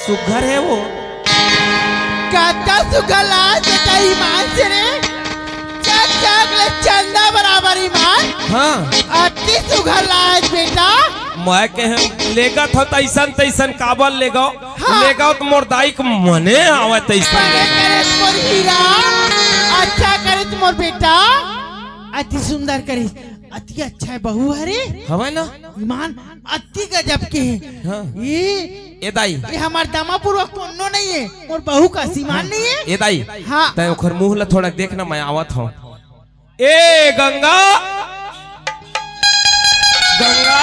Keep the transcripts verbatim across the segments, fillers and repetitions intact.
सुघर हे वो। कतका सुघर लाय बेटा ईमान से रे। चक चक ले चंदा बराबर ईमान। हाँ। अति सुघर लाय बेटा। मैं कहे लेगत हव त अइसन तइसन काबर लेगव? हाँ। लेगव त मोर दाई के मने आवय तइसन। बने करे मोर हीरा। अच्छा करे मोर बेटा। अति सुंदर करे। अति अच्छा हे बहू हरे। हवय ना? ईमान अति गजब के हे। हाँ। ये ए दाई। ये हमर दामापुरवा कोनो नहीं हे। मोर बहू का सीमान नहीं हे। ए दाई। हाँ। तैं ओखर मुंह ला थोड़ा देख ना, मैं आवत हव। ए गंगा, गंगा,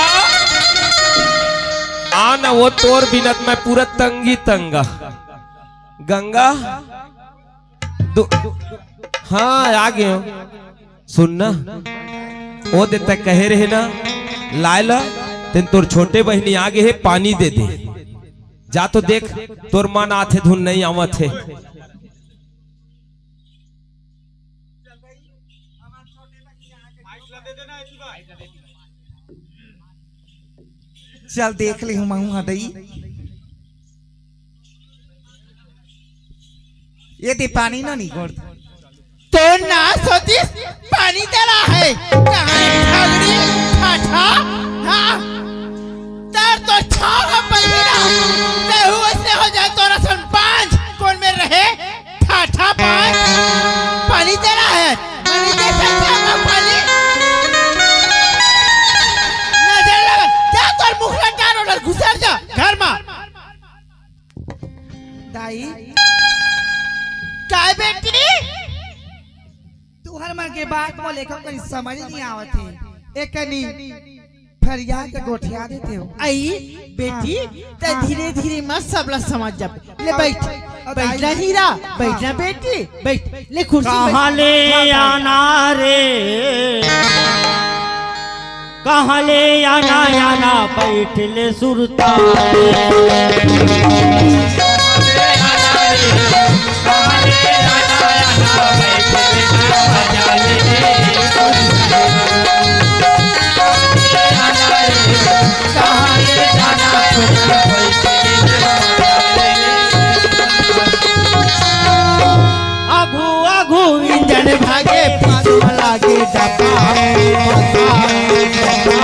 आ ना वो तोर बिनत मैं पूरा तंगी तंगा। गंगा, दो, हाँ, आ गए हो। सुन ना, ओ दे तैं कहे रहे ना, लाय ला, तेन तोर छोटे बहिनी आ गे हे, पानी दे दे। जा तो देख, तोर मन आथे धुन नहीं आवत हे। चल देख ले हूँ, महूँ हा दई। ये दे पानी ना निगोड़। तो ना सोचिस पानी दे रहा है, कहाँ है ठगड़ी, ठाठा? हाँ? तर तो छाव है पहिरा, तेहू ऐसे हो जाए तोरा सन पाँच, कौन में रहे? ठाठा पाँच, पानी दे रहा है, पानी दे सकता है पानी? नजर लगा, जा तोर मुखला टार उधर घुसर जा, घर में। दाई। काय बेटी? तुहर मन के बात मोला एको कनी समझ नहीं आवत हे। एकनी फरिया के गोठिया देते हो। आई बेटी, हाँ। ते हाँ। धीरे धीरे मत सबला समझ जाबे। ले बैठ, अब बैठ आई। ना हीरा, बैठ ना हाँ। बेटी, बैठ। ले कुर्सी बैठ। कहाँ ले आना रे? कहाँ ले आना, आना बैठ ले सुरता। आगू आगू इंजन भागे, पाछू लागे डब्बा, डब्बा, डब्बा।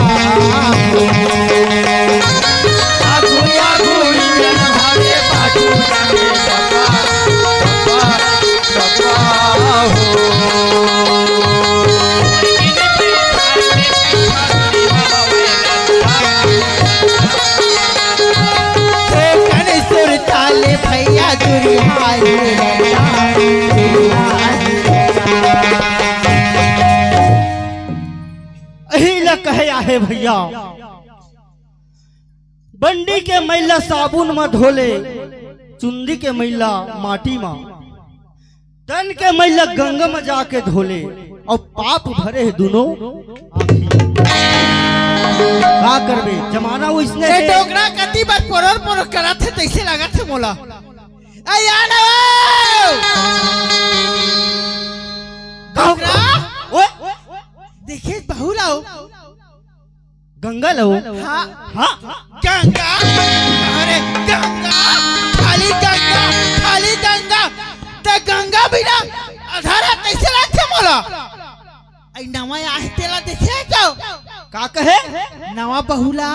आगू आगू इंजन भागे, पाछू लागे डब्बा, डब्बा, डब्बा हो। एही ला कहे आहे भैया, बंडी के मैला साबुन म धोले, चुंदी के मैला माटी म। तन के मैला गंगा म जाके धोले अउ पाप भरे हे दुनो आँखी। का करबे, जमाना वइसने हे। डोकरा कति बर पोरर पोरर करत हे, तइसे लागत हे मोला। ए यार ओ! डोकरा? ओए! देखे बहू ला ओ। गंगा ला ओ। हाँ। हाँ। गंगा, अरे गंगा, खाली गंगा, खाली गंगा। त गंगा बिना अधरा कइसे लागथे मोला? अई नवा आहे तेला देखे हव? का कहे? नवा बहू ला,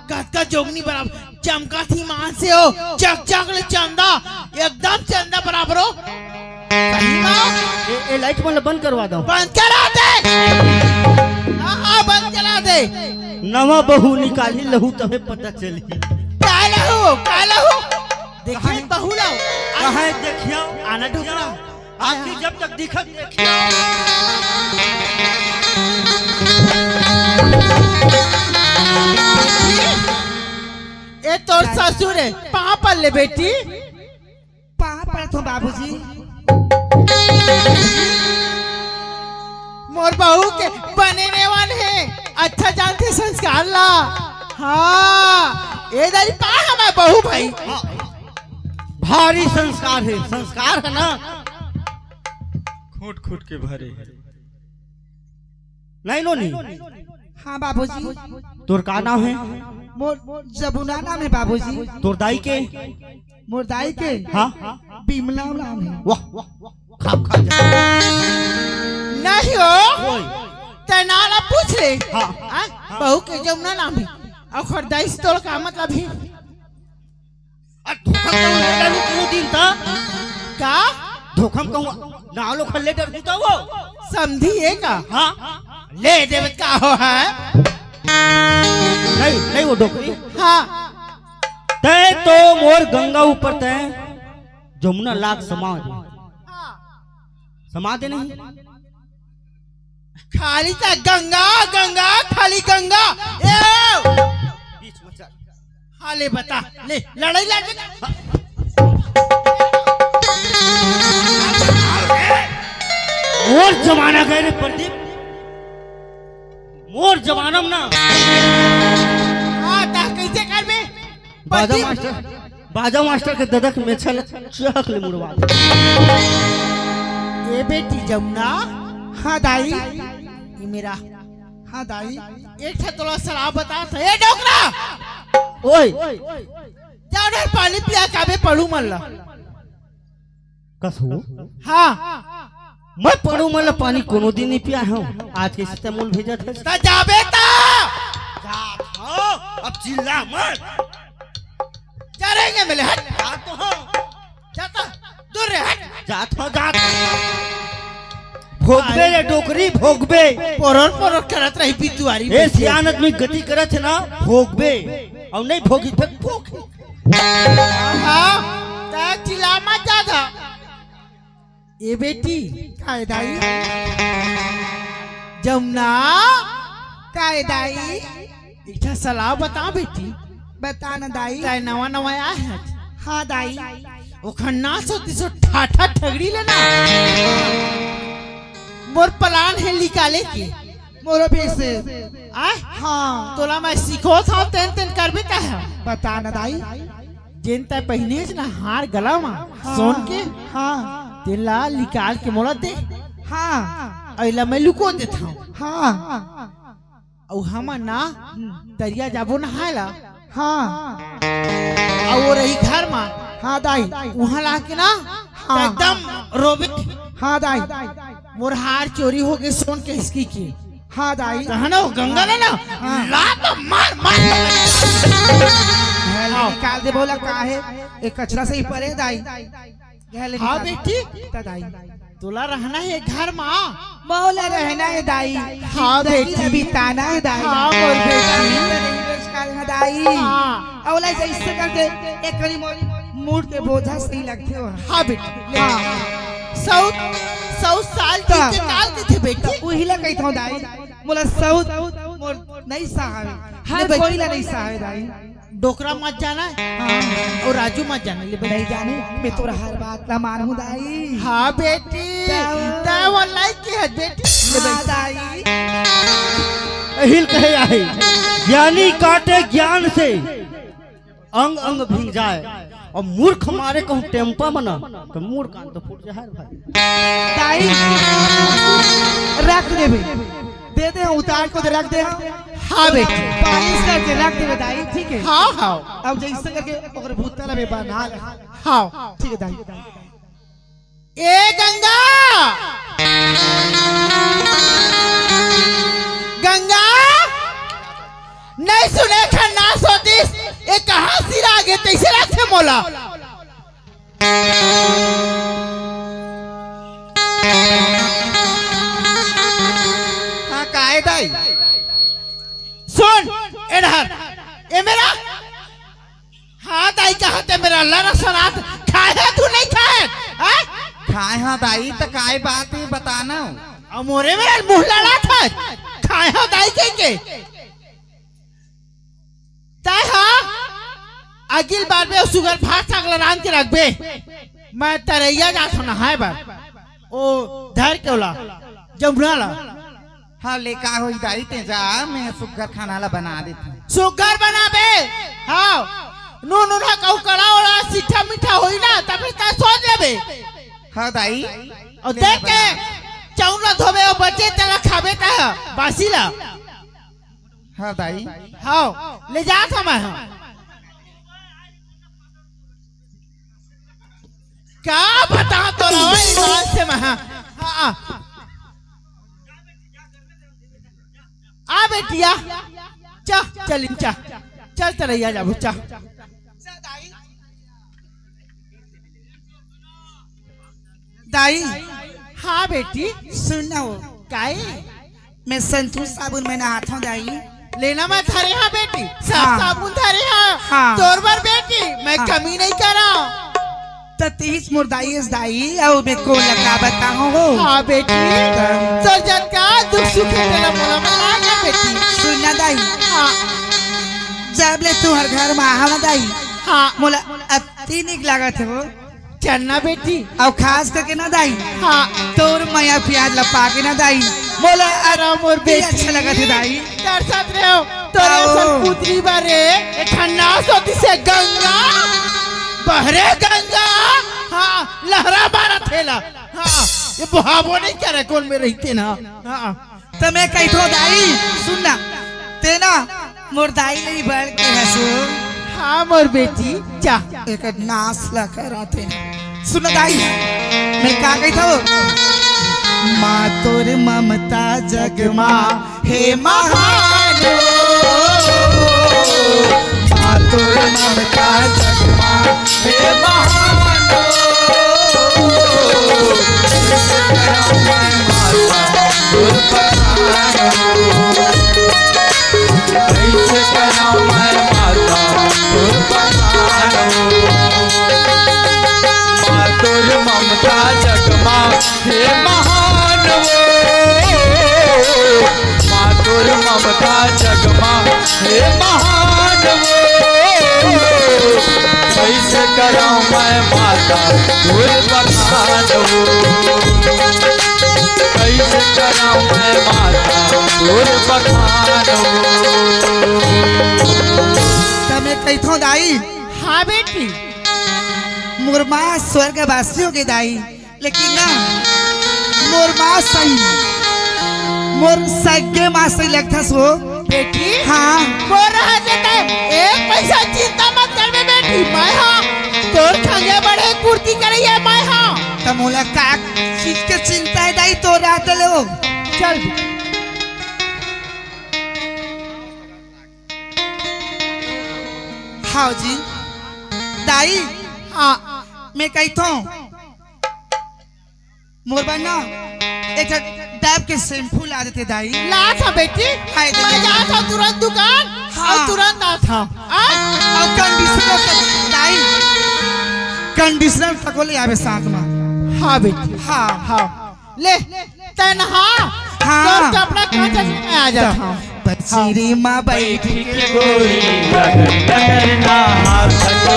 कतका जोगनी बराबर, चमकत ईमान से ओ, चक चक ले चंदा, एकदम चंदा बराबर ओ। सही मा? ए, ए लाइट मन ला बंद करवा दव। बंद करा दे। हाँ, हाँ, बंद करा दे। नवा बहू निकाली लहू तभे पता चली। का लहू, का लहू? देखिए बहू ला। कहाँ हे देखिया? आना डोकरा। आँखी जब तक दिखत देखिया। ए तोर ससुर हे, पाँव पर ले बेटी। पाँव परत हों बाबूजी। मोर बहू के बने नेवन हे, अच्छा जानथे संस्कार ला। हाँ, ए दारी पाँव हमार बहू भाई। भारी संस्कार हे, संस्कार हे ना, खूंट खूंट के भरे हे। नहीं नोनी। हाँ बाबूजी। तोर का नाम हे? मोर जमुना नाम हे बाबूजी। तोर दाई के? मोर दाई के हाँ। बिमला नाम हे। वाह, वाह, वाह। खा, खा जा। नहीं हो। ओए। तैं नाम ला पूछ ले। हाँ। हाँ? हाँ। बहू के जमुना नाम हे। अउ ओखर दाई से तोला का मतलब हे? अरे धोखा म कहूँ ले डरहूँ कोनो दिन त? का? धोखा म कहूँ नाव ल ओखर ले डरहूँ त वो? समधी हे का? हाँ। ले देबे का हो हे? नहीं, नहीं वो डोकरी। हाँ। तैं तो मोर गंगा ऊपर तैं जमुना लाग समा दे। समा दे नहीं। खाली त गंगा, गंगा, खाली गंगा। ए! बीच में चल। हाँ, ले बता, ले, लड़ाई लड़ बे। मोर जमाना गए रे प्रदीप, मोर जमाना म ना। हाँ, त कइसे करबे? बाजा प्रदीप। मास्टर, बाजा मास्टर के ददक में छल चहक ले मुड़वा दे। ए बेटी जमुना। हाँ दाई। ये मेरा। हाँ दाई। एक ठा तोला सलाह बता था। ए डोकरा! ओए। जा उधर पानी पिया काबे पढ़ू मन ला। कस हो? हाँ। मैं पढ़ू मन ला पानी कोनो दिन नहीं पिया हूँ। आज के सिस्टम मूल भेजा था। त जाबे त। जात हो, अब चिल्ला मत। जा रे, ये मेले हट। जात हो। जाता, दूर रे, हट। जात हो, जात। भोगबे रे डोकरी, भोगबे। पोरोर पोरोर करत रही बितुआरी ए बइठे। सियान आदमी गति करत हे ना, भोगबे। अउ नहीं भोगी, फिर भोग। हाँ, त चिल्ला मत जादा। ए बेटी। काय दाई? जमुना। काय दाई? एक ठा सलाह बता बेटी। बता न दाई। तैं नवा नवा आए हस। हाँ दाई। ओखर ना सोती सो ठाठा ठगड़ी लेना। मोर प्लान हे निकाले के। मोरो भेस। आय? हाँ। तोला मैं सिखोत हंव, तेन तेन करबे तैं ह। बता न दाई। जेन तैं पहिने हस ना हार गला म, हाँ। सोन के, हाँ। तेन ला निकाल के मोला दे। हाँ। अउ एला मैं लुको देत हंव। हाँ। अउ हमन ना तरिया जाबो नहाय ला। हाँ। अउ वो रही घर म। हाँ दाई। उहाँ ला के ना, हाँ। एकदम रोबे। हाँ दाई। मोर हार चोरी हो गे सोन के हिसकी के। हाँ दाई। तहन वो गंगा ला ना, हाँ। लात मार मार। घायल निकाल दे बोला का हे? एक कचरा से ही परे दाई। घायल हाँ निकाल। बेटी। त दाई। तोला रहना हे घर मा। मोला रहना हे दाई। हाँ जिंदगी बेटी। ला बिताना हे दाई। हाँ मोर बेटी। जिंदगी ला बिताना हे दाई। हाँ। अउ ला जइसे करके एक करी मोर मूड़ के बोझा सही लगथे हो। हाँ बेटी, ले। हाँ। सौ, सौ साल त, जीते काल कथे बेटी। त उही ला कहिथंव दाई, मोला सौ मोर नइ सहावे। हर ले बेटी कोई ला नइ सहावे दाई। डोकरा मत जाना। हाँ। अउ राजू मत जाना, ले बेटी। नइ जाने, मैं तोर हर बात ला मानहूँ दाई। हाँ बेटी, क्या? तैं वो लायक के हस बेटी। ले हाँ बेटी। दाई। एहिल कहे आहे, ज्ञानी काटे ज्ञान से, अंग अंग भींग जाए। अउ मूर्ख मारे कहूँ टेम्पा म ना, त मूड़ कान तो फूट जाए भाई। दाई, रख देबे। दे दे, उतार के दे, रख दे। हाँ बेटी। पालिश करके रख देबे दाई, ठीक हे? हाँ, हाँ। अब जइसे करके ओकर भूतल में बना ले। हाँ। ठीक हे दाई। ए गंगा! गंगा! नइ सुने खन ना सोतिस, ए कहाँ सिरा गे तइसे लगथे मोला। हाँ, काय दाई? सुन, ए डहर, ए मेरा, हाँ दाई, कहाँ ते मेरा लड़ा सनात खाए हे तू नहीं खाए, हैं? खाए हाँ दाई, त काय बात हे बताना। अउ मोरे मेरा मुँह लड़ा था, खाए हाँ दाई कह के। तैं हा अगिल बार में सुगर भात साग ला रांध के रखबे, मैं तरैया जात हूँ नहाए बर। ओ धर के ओला, जमुना ला। हाँ, ले का होई दाई, तें जा, मैं सुग्घर खाना ला बना देथंव। सुग्घर बनाबे? हाँ, नून उन हा कहूँ कड़ा ओड़ा, सीठा मीठा होई ना, तब फिर तैं सोच लेबे। हाँ दाई, अउ ले देख के, बना। चाउर ला धोबे, अउ बचे तेला खाबे तैं, बासी ला। हाँ दाई। हाँ, ले जात हूँ मैं, हाँ। का बता तो रहा हूँ ईमान से मैं। हाँ, हाँ। आ बेटिया, चा, चलिन चा, चल तरैया जाबो चा। दाई, हाँ बेटी, सुन ना हो, काई? मैं संतूर साबुन में नहात हूँ दाई। लेना मैं धरे हाँ बेटी, सब हाँ। साबुन धरे हाँ। हाँ। तोर बर बेटी, मैं हाँ। कमी नहीं करा। त तीस मोर दाई अस दाई, अउ मैं कोन ला का बताहूँ हो? हाँ बेटी, तोर जतका दुख सुख हे तेला मोला बता ना बेटी। सुन ना दाई, हाँ। जब ले तुंहर घर में आहा ना दाई, हाँ। मोला अति निक लागत हे वो। चल ना बेटी। अउ खास करके ना दाई, हाँ। तोर मया प्यार ला पाके ना दाई, मोला अति मोर बेटी। अच्छा लगत हे दाई। तरसत रहे हो, तोरे आओ। असन पुतरी बारे, ए ठंडा सोती से गंगा, बहरे गंगा, हाँ, लहरा मारा थेला, हाँ, ये बुहावो नहीं करे कोन में रहिते ना, हाँ। त मैं कहिथों दाई, सुन ना, ते ना, मोर दाई ले ही बढ़ के हसो। हाँ, मोर बेटी, जा। एक नास ला करा ते। सुन ना दाई, मैं का कहिथों? माँ तोर ममता जग मा हे महान ओ, माँ तोर ममता जग मा हे महान ओ। कैसे कराऊं मैं माता तोर बखान ओ, कैसे कराऊं मैं माता तोर बखान ओ। माँ तोर ममता जग मा हे महान ओ, माँ तोर ममता जग मा हे महान ओ। कैसे कराऊं मैं माता तोर बखान ओ, कैसे कराऊं मैं माता तोर बखान ओ। त मैं कहिथों दाई, हाँ बेटी। मोर माँ स्वर्गवासी होगे दाई, लेकिन ना, मोर माँ सही, मोर सगे माँ सही लगथस वो। बेटी, हाँ। मोर रहा देते, एक पैसा चिंता मत करबे बेटी, मैं हाँ, तोर संगे बड़े कुर्ती करैया मैं हाँ। त मोला का चीज के चिंता हे दाई, तोर रहते ले वो। चल। हाँ जी। दाई, हाँ। मैं कहिथों, मोर बर ना एक ठन Dove के shampoo ला देते दाई। लात हँव बेटी, हाय दाई। मैं जात हँव तुरंत दुकान, हाँ। अउ तुरंत आत हँव। आ? अउ conditioner तक दाई, conditioner तको ले आबे साथ में। हाँ बेटी। हाँ। हाँ। ले, तैं नहा, हाँ। तोर कपड़ा कांच में आ जात हँव। पचरी मा बैठ के गोरी लगन लगन नहाथस ओ।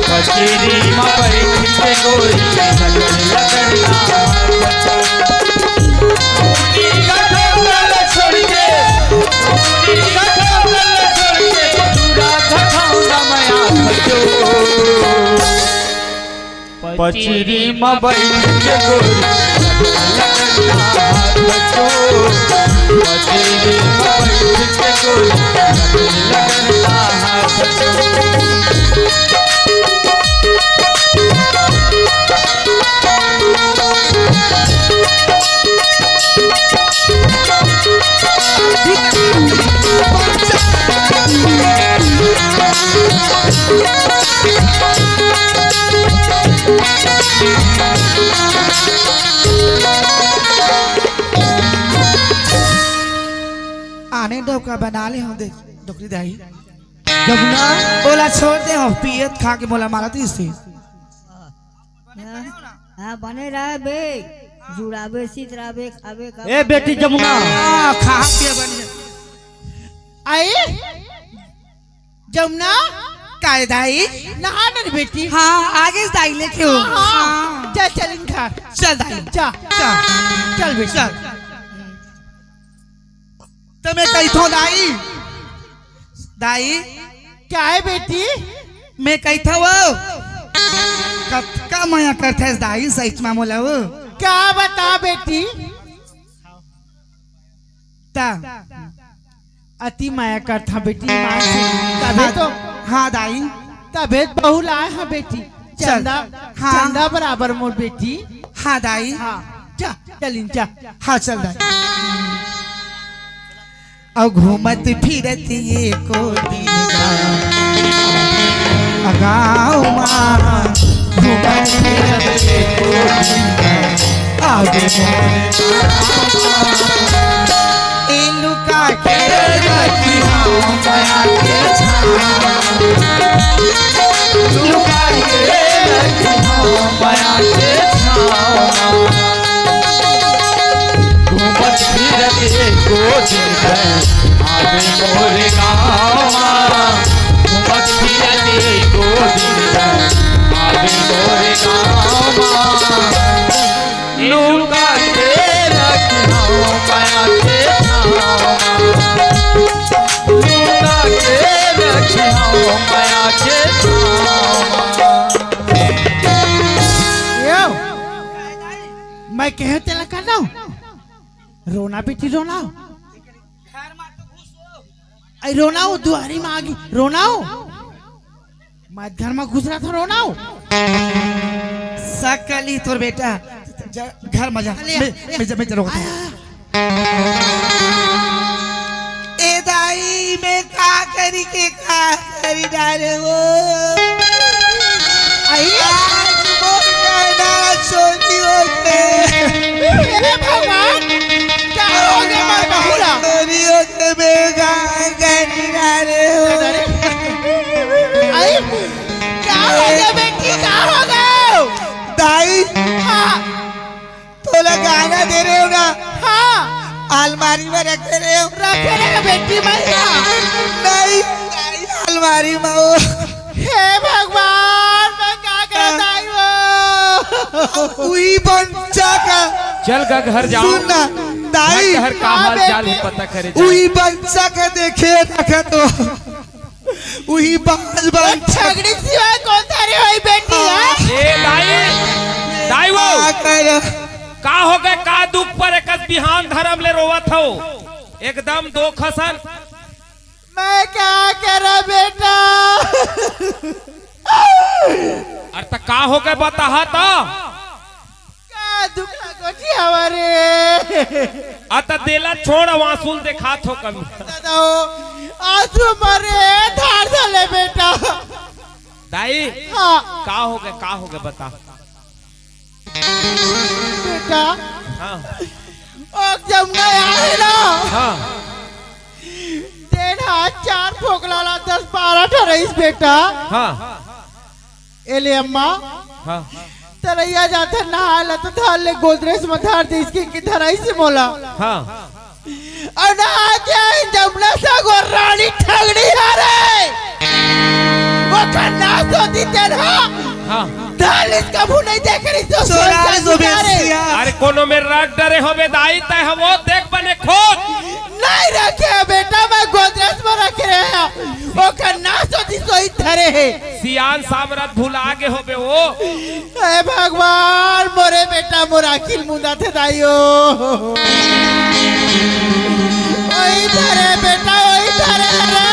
पचरी मा बैठ के गोरी लगन लगन नहाथस ओ। पूरी का ठौरा ला छोड़ के, पूरी का ठौरा ला छोड़ के, पूरा घटौंदा मया खचो। पचरी म बइठ के गोरी, लगन हाथ छो। पचरी म बइठ के गोरी, लगन हाथ छो। आने डोका बना ले हँव दे, डोकरी दाई। जमुना, ओला छोड़ दे हँव, पियत खा के मोला मारत रहिसे। हाँ, हाँ, बने रहे बे, जुड़ाबे, सितराबे, खाबे, खाबे। ए बेटी जमुना। हाँ, खा पिए बने। आई? जमुना? काय दाई? नहा न रे बेटी। हाँ, आगे दाई लेके हो। हाँ, हाँ। हाँ। चल, चल इनका। चल दाई। जा। चल। चल बेटी। चल। त मैं कहिथों दाई, दाई। काय बेटी? मैं कहिथों वो, कतका मया करथस दाई सच म मोला वो। का बता बेटी? त अति मया करथँव बेटी, ईमान से। तभे तो। हाँ दाई। तभे तो बहू लाए हँव बेटी। चंदा, हाँ। चंदा बराबर मोर बेटी। हाँ दाई। हाँ, जा, चलिन जा। हाँ, चल दाई। अउ घूमत फिरत एको दिन गाँव मा, घूमत फिरत एको दिन गाँव, आवे मोरे गाँव मा। ए लुका के रखी हम बया के छाँव, लुका के रखी हम बया के छाँव। घूमत फिरत एको दिन गाँव, आवे मोरे गाँव मा। घूमत फिरत एको दिन गाँव, आवे मोरे गाँव मा। लुका के रखी हम बया के छाँव मा। लुका के रखी हम बया के छाँव मा। यो, मैं कहे तेला कर दो। रोना बेटी, रोना। अरे रोना हो, दुआरी मा आगी, रोना हो। मत घर मा घुस रहा था, रोना हो। सकली तोर बेटा, जा, घर मा जा। ले, मैं, ले। मैं, मैं चलो। आया। ए दाई, मैं का करी के का करी डारे वो। आई। आज मोर गाना चोरी हो गए। हे भगवान, का हो गया मोर बहू ला? चोरी हो गए, मैं का करी डारे वो। अरे, आई, का हो गया बेटी, का हो गया? दाई, हाँ। तोला गाना दे रहे हो ना? हाँ। अलमारी में रखे रहे हो? रखे रहे बेटी, मैं ना। नहीं, नहीं, अलमारी में हो। हे भगवान, मैं का करत आई हो? उही बच्चा का। चल गा घर जाओ। सुन ना, दाई। घर का हाँ, हाल चाल ही बेटी। पता करे जाए। उही बच्चा का देखे रखा तो। उही बाल बाल। ओ छगड़ी सिवाय कौन थारे होई बेटी है? ए दाई, दाई वो। का कर? का हो गए, का दुख पर एकस बिहान धरम ले रोवत हो? एकदम दो खसन। मैं का करा बेटा? अरे त का हो गए बताहा त? का दुख गोठी हवा रे? आ त देला छोड़, अब आंसू ल देखात हो कभी। दादा हो, आंसू मरे, धार धले बेटा। दाई, हाँ। का हो गए, का हो गए बता। बेटा, हाँ। ओ जमुना यार है ना? हाँ। डेढ़ हाथ चार फोकला ला दस बारह ठो रईस बेटा। हाँ। ए ले अम्मा, हाँ। तरैया जाथे नहाय ला त धर ले गोदरेज म धर दे इसके के धराई से मोला। हाँ। अउ नहा के आई जमुना सगो रानी ठगड़ी हरे। ओकर नास होती तेन हा। हाँ। धर ले इसका मुंह नहीं देख रही तो सोरा सोचा जो सितारे। बेसिया। अरे कोनो में रख डरे होबे दाई तय ह वो देख बने खोज। नहीं रखे हे बेटा, मैं गोदरेज में रखे रहे हैं। ओकर नास होती सोई धरे हे। सियान सामरथ भुला गे होबे वो। हे भगवान, मोरे बेटा मोर आँखी ल मुंदाथे दाई ओ। ओही धरे बेटा, ओही धरे रे।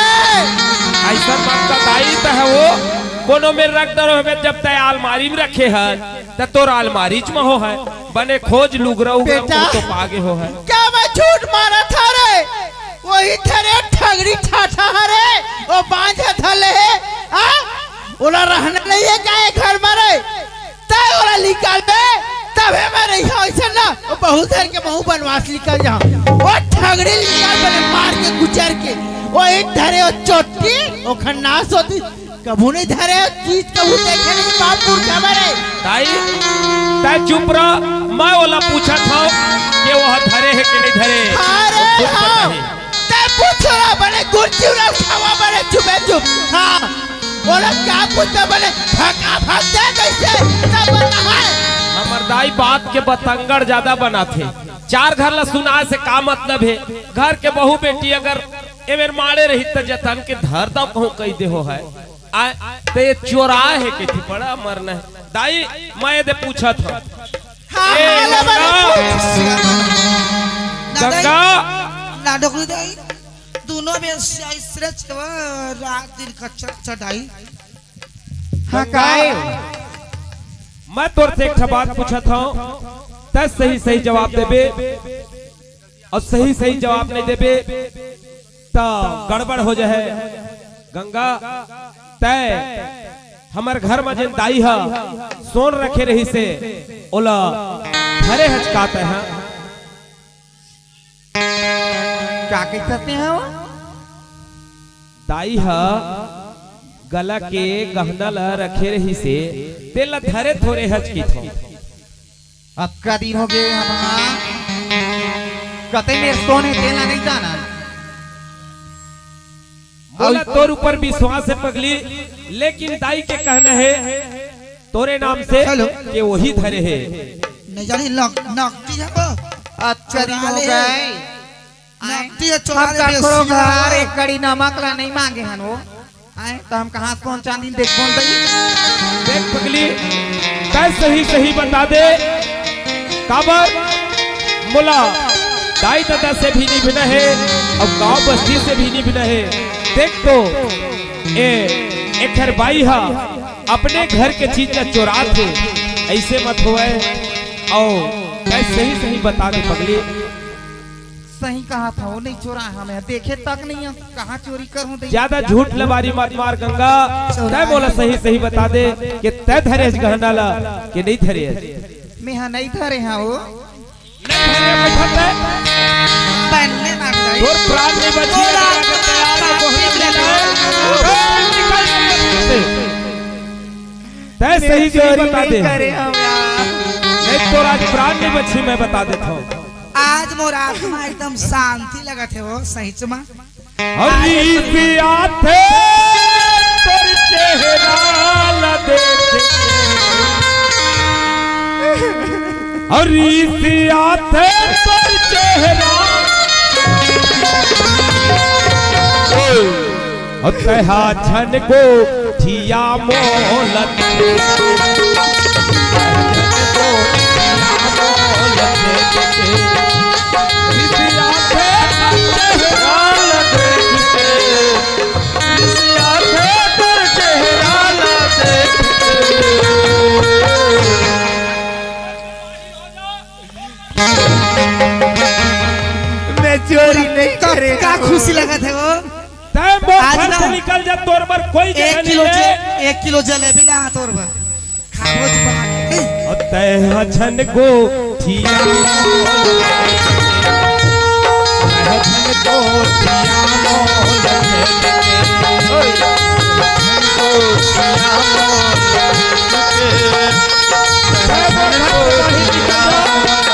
अइसन मत का दाई तय ह वो। कोनो में रख डरे होबे जब तय अलमारी में रखे हस, त तोर अलमारी च म हो हे। बने खोज लुगरा उगरा बेटा। तो पागे हो हे। का मैं झूठ मारत हंव रे? ओही धरे ठगड़ी ठाठा हरे, ओ बांझ धले हे, हाँ? ओला रहना नहीं हे का ए घर म रे? तय ओला निकालबे, तभे मैं रहिहंव अइसन ना, ओ बहू धर के महूं बनवास निकल जाहूं। ओ ठगड़ी निकाल बने मार के कुचर के, ओही धरे ओ चोटी, ओखर नास होती, कभू नहीं धरे, चीज कभू देखे नहीं, बाप पुरखा मरे। दाई, तय चुप रह, मैं ओला पूछत हंव के वो धरे हे के नहीं धरे। हाँ रे, वो खुद हाँ। बताही। तय पूछ रहा बने गुरजी उड़ा खावा बने चुपे चुप। हाँ, ओला का पूछता बने फका फक दे कैसे, तब बताही। हमर दाई बात के बतंगड़ ज्यादा बनाथे। चार घर ला सुनाय से का मतलब हे? घर के बहू बेटी अगर ए मेर माड़े रही त जतन के धर दव कहूं कहि दे हो हे। आ, ते चोराय हे कहिथे, बड़ा मरना हे। दाई, मैं एदे पूछत हंव। हाँ, ए, हाँ, ले गंगा। बने पूछ। ना दाई, गंगा। ना डोकरी दाई, दोनों में से ऐसरे छेवा रात दिन कच्चा चढ़ाई। हाँ, गंगा। काय? मैं तोर से एक ठा बात पूछत हंव, तैं सही सही जवाब देबे, अउ सही सही जवाब नइ देबे त गड़बड़ हो जाही। गंगा, तैं हमर घर म जेन दाई ह सोन रखे रहिसे, ओला धरे हच का तैं ह? का कहिथस तें ह? दाई ह गला के गहना ल रखे रहिसे, तेला धरे थोरे हच कहिथंव। अतका दिन होगे, हमन कते मेर सोन हे, तेला नइ जानन। मोला तोर ऊपर विश्वास हे पगली, लेकिन दाई के कहना हे तोरे नाम से हेलो। के वही धरे हे। नइ जानी, नक-, नकटी हे वो। अतका दिन होगे। नकटी हे, चोरा हम ले कखरो बेसी घर हे। एक कड़ी नमक ला नइ मांगे हन वो। आय, त हम कहां से सोन चांदी ल देखबो दाई? देख पगली, तैं सही सही बता दे, काबर मोला दाई ददा से भी निभना हे अउ गांव बस्ती से भी निभना हे। देख तो, ए, एखर बाई ह अपने घर के चीज ला चोरात हे, अइसे मत होवय। अउ तैं सही सही बता दे पगली। सही कहत हंव, नइ चोराय हंव मैं, देखे तक नइ हंव, कहां चोरी करहूं दाई? जादा झूठ लबारी मत मार गंगा, तैं मोला सही सही बता दे के तैं धरे हच गहना ला के नइ धरे हच? मैं ह नइ धरे हंव। नइ धरे हच, बइठा तैं। बन्ने मार दाई। तोर प्राण नइ बचही। तोर आत्मा शांति मिले। तैं सही सही बता दे। करे हंव यार। नइ, तोर आज प्राण नइ बचही, मैं बता देथंव। आज मोर आत्मा एकदम शांति लगत हे वो, सहीच म। अउ रीस आथे तोर चेहरा ला देख के। अउ रीस आथे तोर चेहरा। अउ तैं ह झन गोठिया मोला। मैं चोरी नइ करे हंव। का खुशी लगत हे वो? तैं मोर घर से निकल जा, तोर बर कोई जगह नइ हे। एक किलो जलेबी ला तोर बर। खाबो त बना के। अउ तैं ह झन गोठिया मोला। तैं ह झन गोठिया मोला।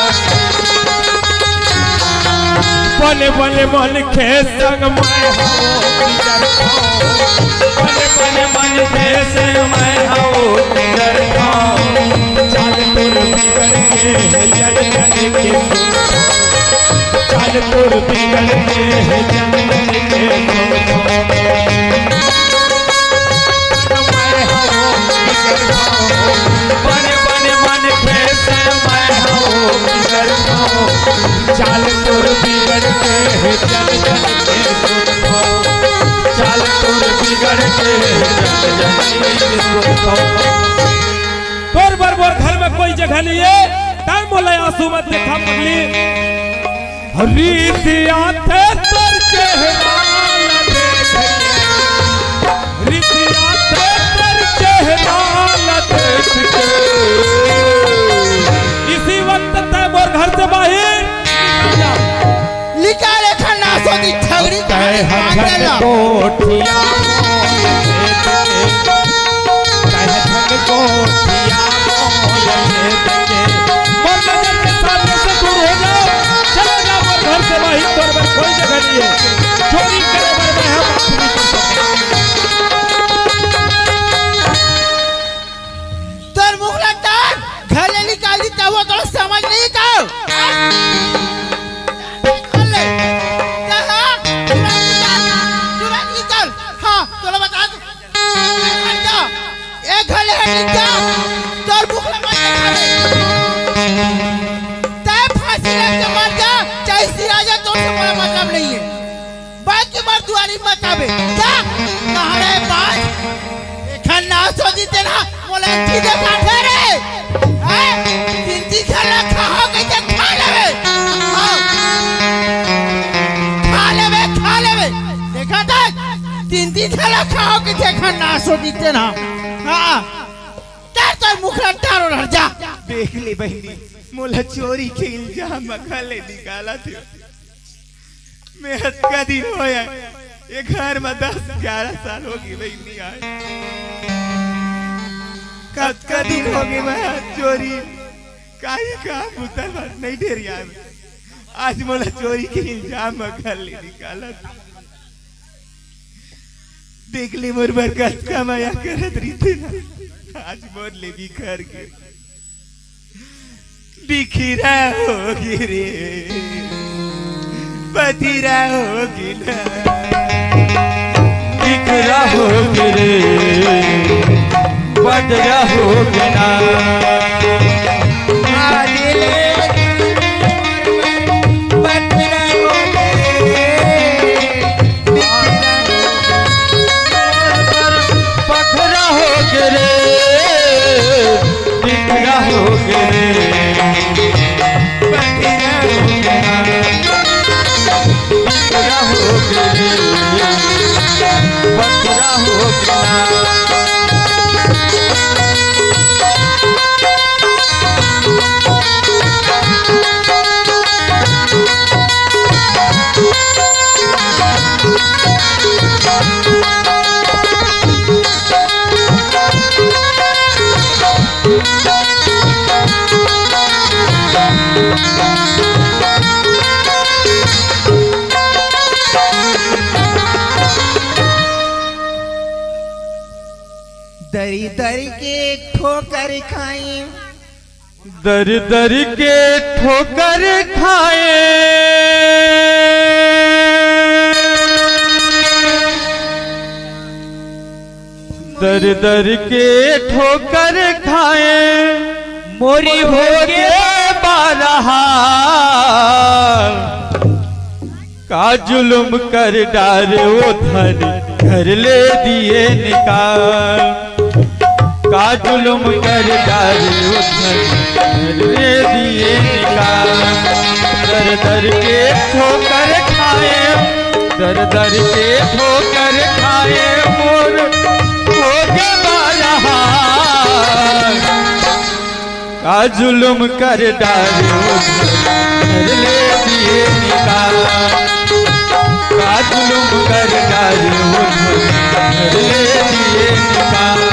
बने बने मन के संग मैं हंव गुजरत हंव। बने बने मन के संग मैं हंव गुजरत हंव। चाल तोर बिगड़ के हे जन जन के सुनथंव। चाल तोर बिगड़ के हे जन जन के सुनथंव। बने बने मन के संग मैं हंव गुजरत हंव। चाल तोर बिगड़ के हे जन जन के सुनथंव। चाल तोर बिगड़ के हे जन जन के सुनथंव। तोर बर मोर घर में कोई जगह नइ हे, तैं मोला आंसू मत देखा पगली। रीस आथे तोर चेहरा ला देख के, रीस आथे तोर चेहरा ला देख के। इसी वक्त तैं मोर घर से बाहिर निकल जा। निकाल एखर नासो दी ठगड़ी। तैं ह झन गोठिया मोला देख के, तैं ह झन गोठिया मोला देख के। मोर नजर के सामने से दूर हो जाओ, चले जाओ मोर घर से बाहिर, तोर बर कोई जगह नइ हे। चोरी करे बर मैं ह माफ नइ कर सकंव। तोर मुंह ला टार, घर ले निकाल दी, तब वो तोला समझ नइ हे का? निकल ले। जा, हाँ, तुरंत निकल, तुरंत निकल। हाँ, तोला बता दूं। हट जा, ए घर ले हट जा, तोर मुंह ला मत देखावे। तैं फांसी लग के मर जा, चाहे सिरा जा, तोर से मोला मतलब नइ हे। बाकी मोर दुआरी मत आबे। जा, कहां रहे बाज? एखर नासो दी तेला, मोला ठीक हे काटे रे। देखा नाश हो जीते ना। हाँ, कर तो मुखड़ा टारो रह जा। देख ले बहिनी, मोला चोरी के इल्जाम म घर ले निकालत हे। मैं अतका दिन होय, ये घर म दस ग्यारह साल हो गए बहिनी आय। कतका दिन हो गए मैं चोरी, काई का बुता बात नहीं ढेर यार। आज मोला चोरी के इल्जाम म घर ले निकालत। देख ले मोर बर कतका मया करत रहिथे ना, आज मोर ले बिखर गे। बिखरा हो गे रे, पतिरा हो गे ना। बिखरा हो गे रे, पतिरा हो गे ना। पखरा हो गे रे, बिखरा हो गे रे, पखरा हो गे ना, बिखरा हो गे रे, पखरा हो गे ना। दरी दरी के ठोकर खाई। दर दर के ठोकर खाए, दर दर के ठोकर खाए, मोरी हो गे बारहा। का जुलुम कर डारे ओ धन, घर ले दिए निकाल। का जुलुम कर डारे ओ धन, घर ले दिए निकाल। दर दर के ठोकर खाए, दर दर के ठोकर खाए, मोर हो गे बारहा। का जुलुम कर डारे ओ धन, घर ले दिए निकाल। का जुलुम कर डारे ओ धन, घर ले दिए निकाल।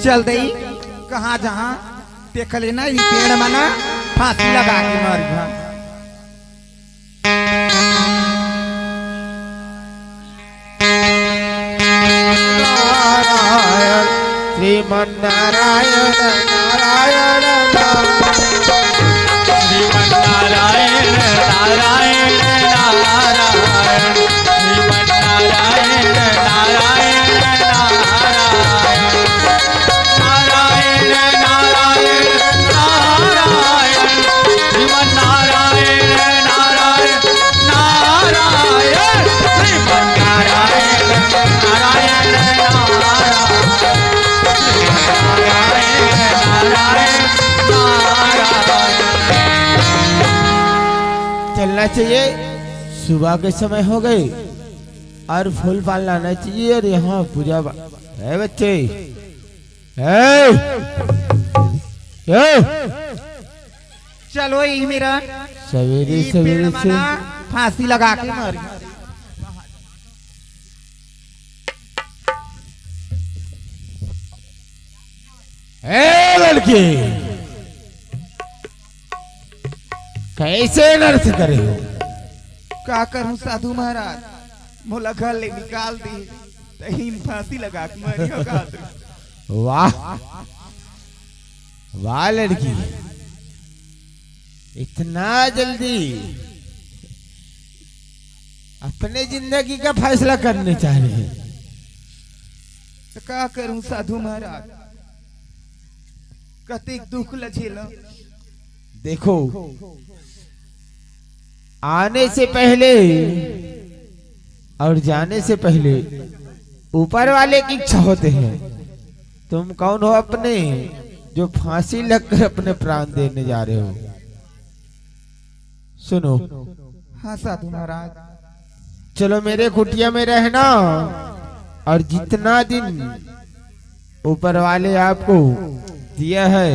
चल दई, कहाँ जहाँ देख लेना, ये पेड़ मना फांसी लगा के मर गया। नारायण, श्रीमन नारायण, नारायण, नारायण। श्रीमन नारायण, नारायण, नारायण। श्रीमन नारायण, नारायण, नारायण। नारायण, नारायण, नारायण। श्रीमन नारायण, नारायण, नारायण। श्रीमन नारायण, नारायण, नारायण। श्रीमन नारायण, नारायण, नारायण। चलना चाहिए, सुबह के समय हो गए। और फूल पान लाना चाहिए। और यहाँ पूजा बा-, है बच्चे, है, है। चलो, ई मेरा सवेरे ई सवेरे पेड़ से मना फांसी लगा के मारी। ए लड़की, कैसे नृत्य करे हो? का करूं साधु महाराज, मोला घर ले निकाल दे, तहीं फांसी लगा के मरियो का। वाह, वाह लड़की, इतना जल्दी। अपने जिंदगी का फैसला करने चाह रहे हैं। तो का करूं साधु महाराज, कतेक दुख ल झेलंव। देखो, आने से पहले और जाने से पहले ऊपर वाले की इच्छा होते हैं। तुम कौन हो अपने, जो फांसी लगकर अपने प्राण देने जा रहे हो? सुनो। हाँ साधु महाराज। चलो मेरे कुटिया में रहना, और जितना दिन ऊपर वाले आपको दिया है,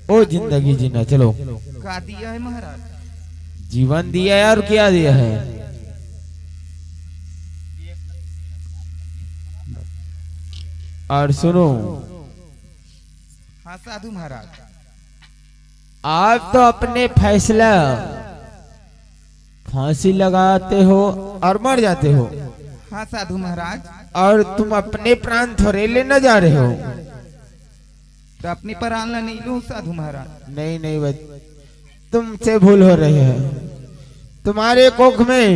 वो जिंदगी जीना। चलो। का दिया है महाराज? जीवन दिया है, और क्या दिया है? और सुनो। हाँ साधु महाराज। आप तो अपने फैसला फांसी लगाते हो और मर जाते हो। हाँ साधु महाराज। और तुम अपने प्राण थोड़े लेना जा रहे हो। तो अपने प्राण ला नहीं लूं साधु महाराज। नहीं, नहीं बच-, तुमसे भूल हो रही है। तुम्हारे कोख में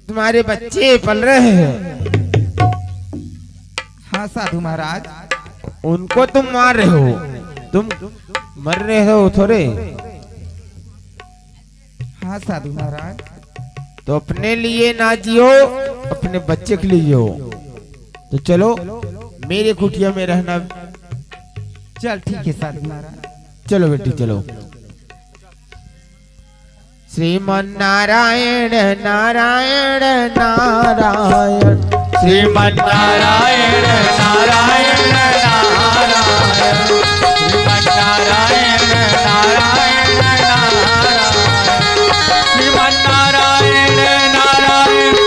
तुम्हारे बच्चे पल रहे हैं। हाँ साधु महाराज। उनको तुम मार रहे हो, तुम मर रहे हो थोड़े। हाँ साधु महाराज। तो अपने लिए ना जियो, अपने बच्चे के लिए जियो। तो चलो मेरे कुटिया में रहना। चल ठीक है साधु महाराज। चलो बेटी चलो। श्रीमन नारायण नारायण नारायण। श्रीमन नारायण नारायण नारायण। श्रीमन नारायण नारायण नारायण। श्रीमन नारायण नारायण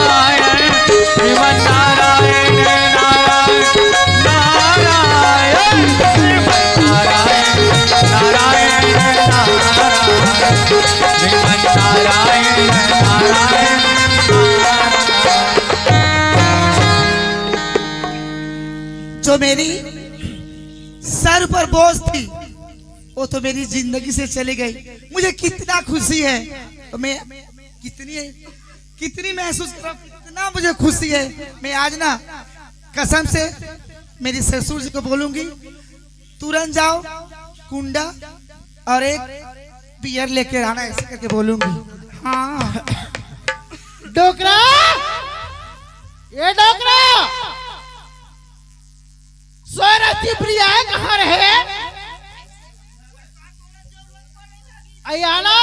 नारायण। श्रीमन नारायण नारायण नारायण। श्रीमन नारायण नारायण नारायण। श्रीमन नारायण नारायण। जो मेरी सर पर बोझ थी, वो तो मेरी जिंदगी से चली गई। मुझे कितना खुशी है, तो मैं कितनी, कितनी महसूस कर रहा हूँ, कितना मुझे खुशी है। मैं आज ना कसम से मेरी ससुर जी को बोलूंगी, तुरंत जाओ कुंडा और एक बियर लेके आना, ऐसे करके बोलूंगी। हाँ। डोकरा, ये डोकरा, सोरती प्रिया कहाँ रहे? अयालो।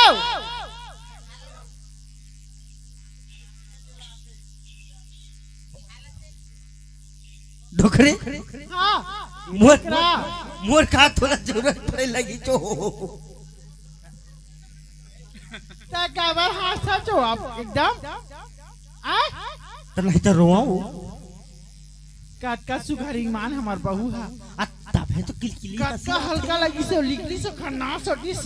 डोकरे। हाँ। मोर, मोर का तोला जरूरत पड़े लगी तो। त काबर हाँसत हो आप एकदम? आ? त नहीं त रोवाओ। कतका सुघर ईमान हमर बहू हा। आ, तभे तो किलकिली कतका हंसी हल्का लगिस हो, लिकलिस हो, खन्नास हो दिस।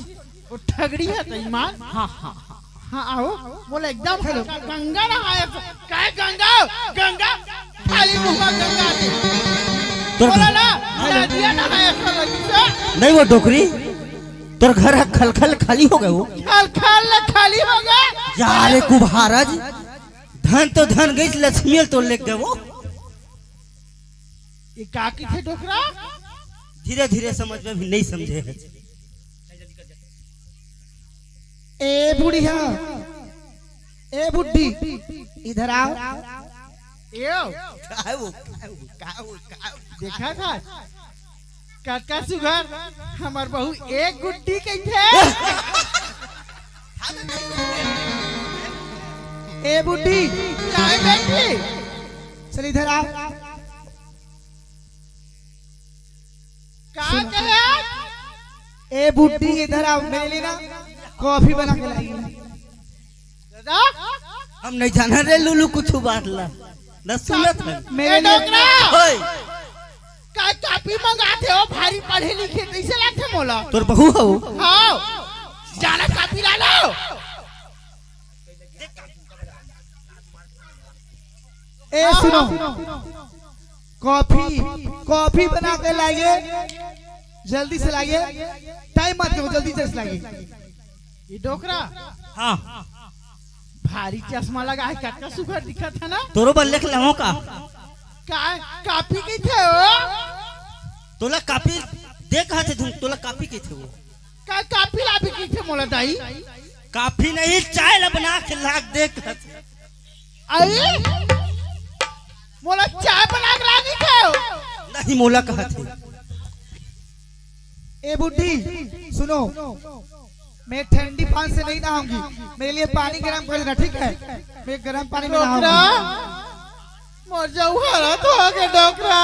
वो ठगड़ी है त ईमान। हाँ, हाँ, हाँ। हाँ, आओ। बोला एकदम हेलो। गंगा नहाए, काय गंगा? गंगा? खाली मुंह में गंगा दे। तोर बोला ना, नदिया नहाए, ऐसा लगिस हो। नहीं वो डोकरी। तोर घर ह खलखल खाली हो गए वो। खलखल खाली हो गए। जा रे कुभारा जी, धन तो धन गइस, लक्ष्मी ल तो लेग गए वो। ये का कथे डोकरा? धीरे धीरे समझ में भी नहीं समझे है। ए बुढ़िया, ए बुड्ढी, इधर आओ। एओ। का वो, का वो, का वो, का वो? देखा था? कतका सुघर, हमर बहू एक गुड्डी कहिथे। ए बुड्ढी। काय बेटी? चल इधर आओ। का सुन। कहे? ए बुड्ढी, इधर आओ, मेरे लिए ना कॉफी बना के लाई। दादा? हम नहीं जाना रे लुलू कुछ बात ला। न सुनत है। मेरे ए लिए डोकरा! ओए! का कॉफी मंगाथे हो? भारी पढ़े लिखे कैसे लाथे मोला? तोर बहू हो? हाँ। जाना कॉफी ला लो। ए सुनो, कॉफी, कॉफी बना के लाइए, जल्दी से लाइए, टाइम मत करो, जल्दी से लाइए। ये डोकरा? हाँ। भारी चश्मा लगा है, कतका सुघर दिखत है ना। तोरो बर लिख लेहूं का? का, कापी कहिथे हो? तोला कापी दे कहा थे तुम, तोला कापी कहिथे वो? का कापी लाबे कहिथे मोला दाई? कापी नहीं, चाय ला बना के लाग दे कहा थे। अरे, मोला चाय बना के लागी थे? नहीं, मोला कहा थे। ए बुड्ढी, सुनो, मैं ठंडी पानी से नहीं नहाऊंगी, मेरे लिए पानी गर्म कर देना, ठीक है? मैं गर्म पानी में नहाऊंगी। डोकरा, मोर जऊ हालत हो गे डोकरा।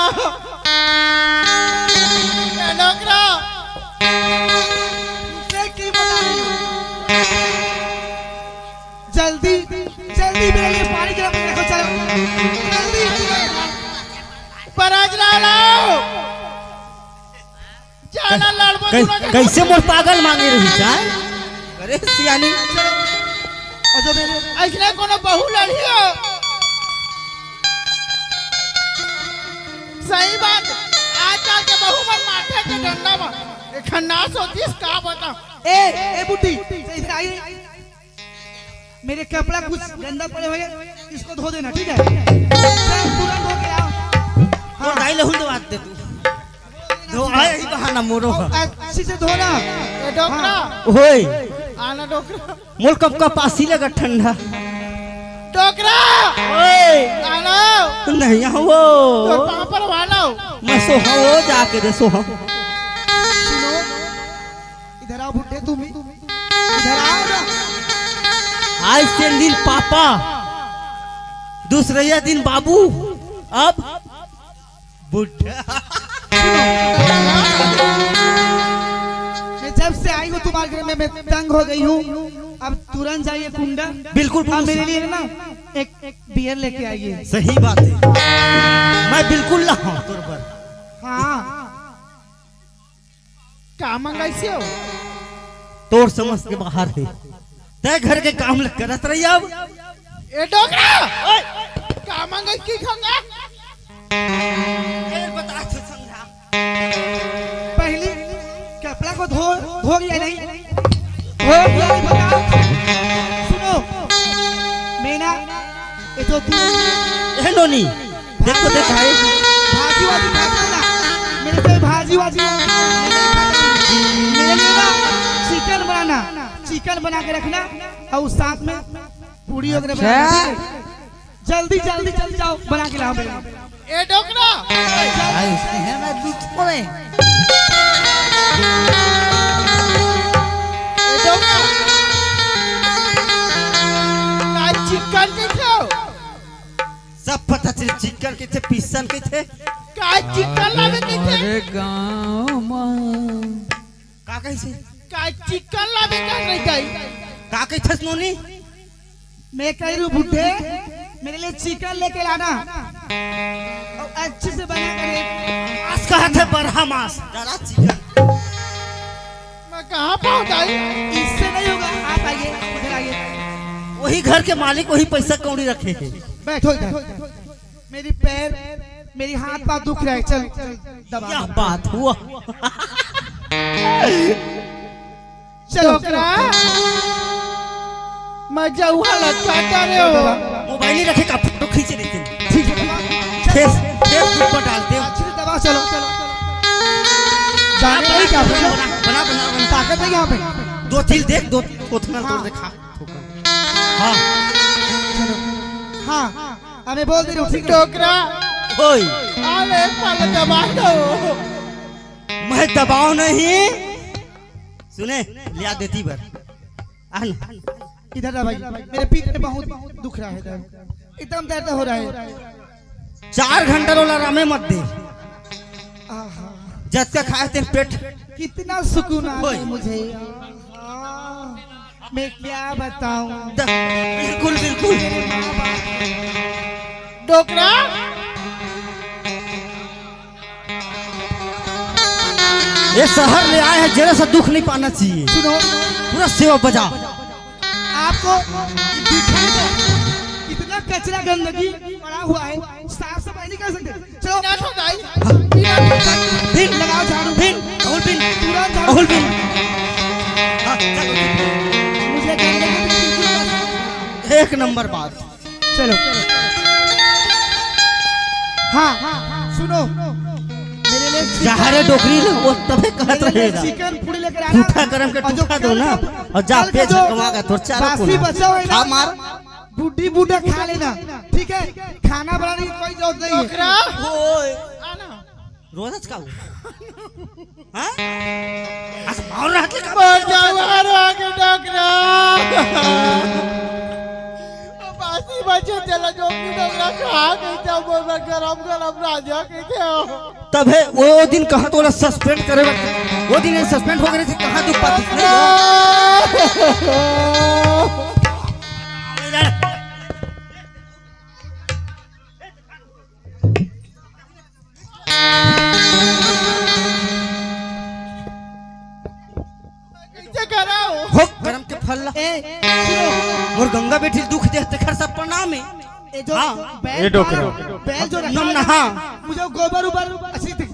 ए डोकरा, तुमसे की बता रही हूँ? जल्दी, जल्दी मेरे लिए पानी गर्म कर रखो, चलो। जल्दी, जल्दी। पर आज ला लाओ। जाना लड़बो कै-, दूनो के कइसे मोर पागल मांगे रही चाय? अरे सियानी। अच्छा, मेरे अइसने कोनो बहू लड़ही हो। सही बात, आजकल के बहू मन माथे के डंडा म एखन नास होतिस का बता। ए, ए बुड्ढी, इधर आई। मेरे कपड़ा कुछ गंदा पड़े हुए हैं, इसको धो देना, ठीक है? तुरंत धो के आओ। हाँ। दाई लहुल दे बात दे तू। धो, आ, यही बहाना मोरो ह। अच्छे से धोना। ए, डोकरा। हाँ। ओए। आना डोकरा। मोल कब का पासी लगा ठंडा। डोकरा। ओए। आना। नहीं आओ। तोर पापा वाला। मैं सोहा वो जाके दे सोहा। सुनो। इधर आओ बुड्ढे, तुम ही, तुम ही। इधर आओ ना। आज तीन दिन पापा, दूसरे दिन बाबू, अब बुड्ढा। मैं जब से आई हूँ तुम्हारे घर में, मैं तंग हो गई हूँ। अब तुरंत जाइए कुंडा। बिल्कुल, हाँ, मेरे लिए ना एक, एक बियर लेके आइए। सही बात है, मैं बिल्कुल लाहूँ तोर बर। हाँ। का मंगाइसे हो? तोर समझ के बाहर है। तै घर के काम ल करत रही अब। ए डोकरा! ओए! का मंगाइस की खाऊंगा? ए, बता तो समझा। पहली कपड़ा को धो, धो गया नहीं? धो गया नहीं, बता। सुनो, मैं ना, ये जो तू ए नोनी, देख तो देख भाई। भाजी वाजी खा के ना, मेरे से भाजी वाजी नहीं खाता। मेरे लिए ना चिकन बनाना, चिकन बना के रखना और साथ में पूड़ी वगैरह अच्छा। बनाना, ठीक है? जल्दी, जल्दी, जल्दी जाओ, बना के लाओ मेरे लिए। ए डोकरा! भाई, उसकी है मैं दूध पड़े। ए डोकरा! का चिकन कहिथे? सब पता चले, चिकन कहिथे, पिसन कहिथे। का चिकन लावे कहिथे? अरे गाँव में। का कहिसे? का चिकन लावे का नहीं जाई? का कहिथस नोनी? मैं कह रही हूँ बुड्ढे, मेरे लिए चिकन लेके लाना और अच्छे से बना कर एक मांस कहा थे, बरहा मांस, डरा चिकन। मैं कहाँ पाऊँ दाई? इससे नहीं होगा, आप आइए, इधर आइए। वही घर के मालिक, वही पैसा कौड़ी रखे हैं। बैठो इधर। मेरी पैर, मेरी हाथ पाँव दुख रहा है, चल, चल, दबा। क्या बात हुआ? चलो, डोकरा, चलो। मैं जऊहा लटका रहे हो। मोबाइल ही रखे का फोटो खींचे लेकिन। ठीक है, दबा। चल। फेस, Facebook पर डालते हो। अच्छे से दबा, चलो, चलो, चलो। जाने आप नहीं क्या बना, बना, बना, बना। ताकत नहीं यहाँ पे। दो तिल देख, दो कोथना हाँ। तोड़ दे, खा। हाँ। चलो। हाँ, अबे बोल दे रहे हो, ठीक है? डोकरा। ओए। अरे, पल दबा दो। मैं दबाव नहीं। सुने, लिया देती बर। आ ना। इधर आ भाई, मेरे पीठ में बहुत दुख रहा है इधर। एकदम दर्द हो रहा है। चार घंटा रोला रामे मत दे। आहा। जतका खाए तेन पेट। कितना सुकून आ ओए। गया मुझे। आहा। मैं क्या बताऊं? द-, बिल्कुल, बिल्कुल। डोकरा? ये शहर ले आए हैं, जरा सा दुख नहीं पाना चाहिए। सुनो। पूरा सेवा बजा। आपको दिखाई दे, इतना कचरा गंदगी पड़ा हुआ है, साफ सफाई नहीं कर सकते। चलो। बिना ठोकाई, बिना ठोकाई। बिन। लगाओ झाड़ू। बिन। राहुल बिन। तुरंत झाड़ू। राहुल बिन। हाँ, चलो। मुझे गंदगी बिल्कुल पसंद नहीं। एक एक नंबर बात। चलो। हाँ, सुनो, मेरे लिए चिकन, जहरे डोकरी ना, वो तबे कहत मेरे लिए रहेगा। चिकन पूड़ी लेकर आना। झूठा करम के और जो टूठा दो कल ना, का, और जा कल का पेट जो झकवा के तोर चारों बासी कोना। बचा हुआ है ना, खा मार। गुड्डी बूटा खा लेना, ठीक है? खाना बनाने की कोई जरूरत नहीं है। डोकरा। ओए। आना। रोजच का हो? हाँ? आज मार रहत ले का? मर जावा रे आगे डोकरा। बासी बचे चला जो भी डोकरा खा गई था, वो मैं गरम गरम राजा के थे। तब है वो, वो दिन कहा तो सस्पेंड करे, वो दिन सस्पेंड हो गए थे, कहाँ तू पाती नहीं? कैसे कराओ? हो करम के फल ला। ए, सुनो। मोर गंगा बेटी दुख दे, तेखर सब प्रणाम है। ए, जो हाँ। बैल ए, डोकरा। बैल जो रखा नम है, नहा। मुझे गोबर उबर, अच्छी थी।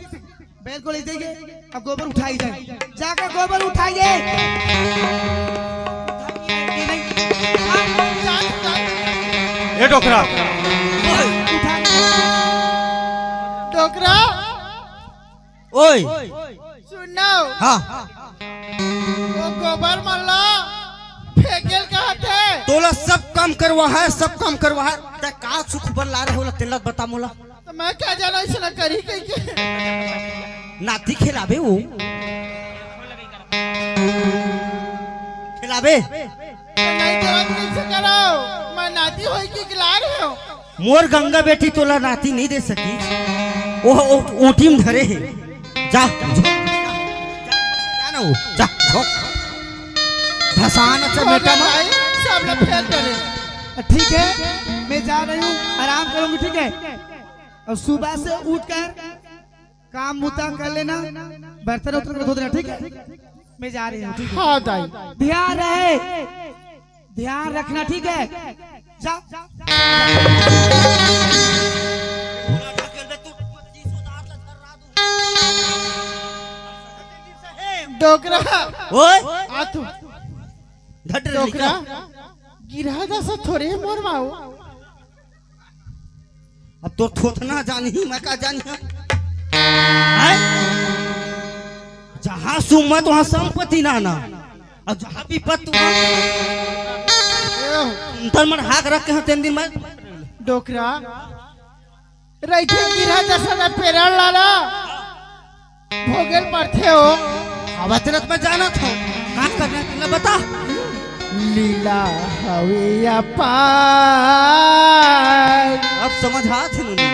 बैल को ले जाइए, अब गोबर उठाई जाए। जाकर गोबर उठाइए। ए, डोकरा। उठा। डोकरा। ओए। सुनो। हाँ। वो गोबर मन ला फेंकेल कहत हे। तोला सब काम करवा है, सब काम करवा है। ते का सुख बर ला रहे होला, तेला बता मोला। तो मैं क्या जाना इसने करी कही के। नाती खिलाबे वो। खिलाबे। तो नहीं तो आप कैसे कराओ? मैं नाती होई की खिला रहे हो। मोर गंगा बेटी तोला नाती नहीं दे सकी। वो, वो ऊँटी में धरे है। जा, जा, जा ना वो, जा, झोंक। धसान अच्छा हो बेटा गया माँ। भाई, सब लोग फेल करे। ठीक है, मैं जा रही हूँ, आराम करूंगी, ठीक है? और सुबह से उठकर काम मुता कर लेना, बर्तन उर्तन को धो देना, ठीक है? मैं जा रही हूँ, ठीक है? हाँ दाई। ध्यान रहे, ध्यान रखना, ठीक है? जा। डोकरा। ओए। आ तू। घट रही डोकरा। का? गिरहा दसा थोड़े मोर माऊ। अब तोर थोथना जानही, मैं का जानही? हैं? जहाँ सुमत वहाँ संपत्ति ना ना, और जहाँ विपत वहाँ अंतर मन हाथ रख के हम तेन दिन मैं डोकरा रहिथे गिरहा दसा में पेरल लाला। भोगेल पड़थे हो। अब अचरज में जाना था, का करना है, तुमने बता। लीला हवे अपार। अब समझ आथे नोनी।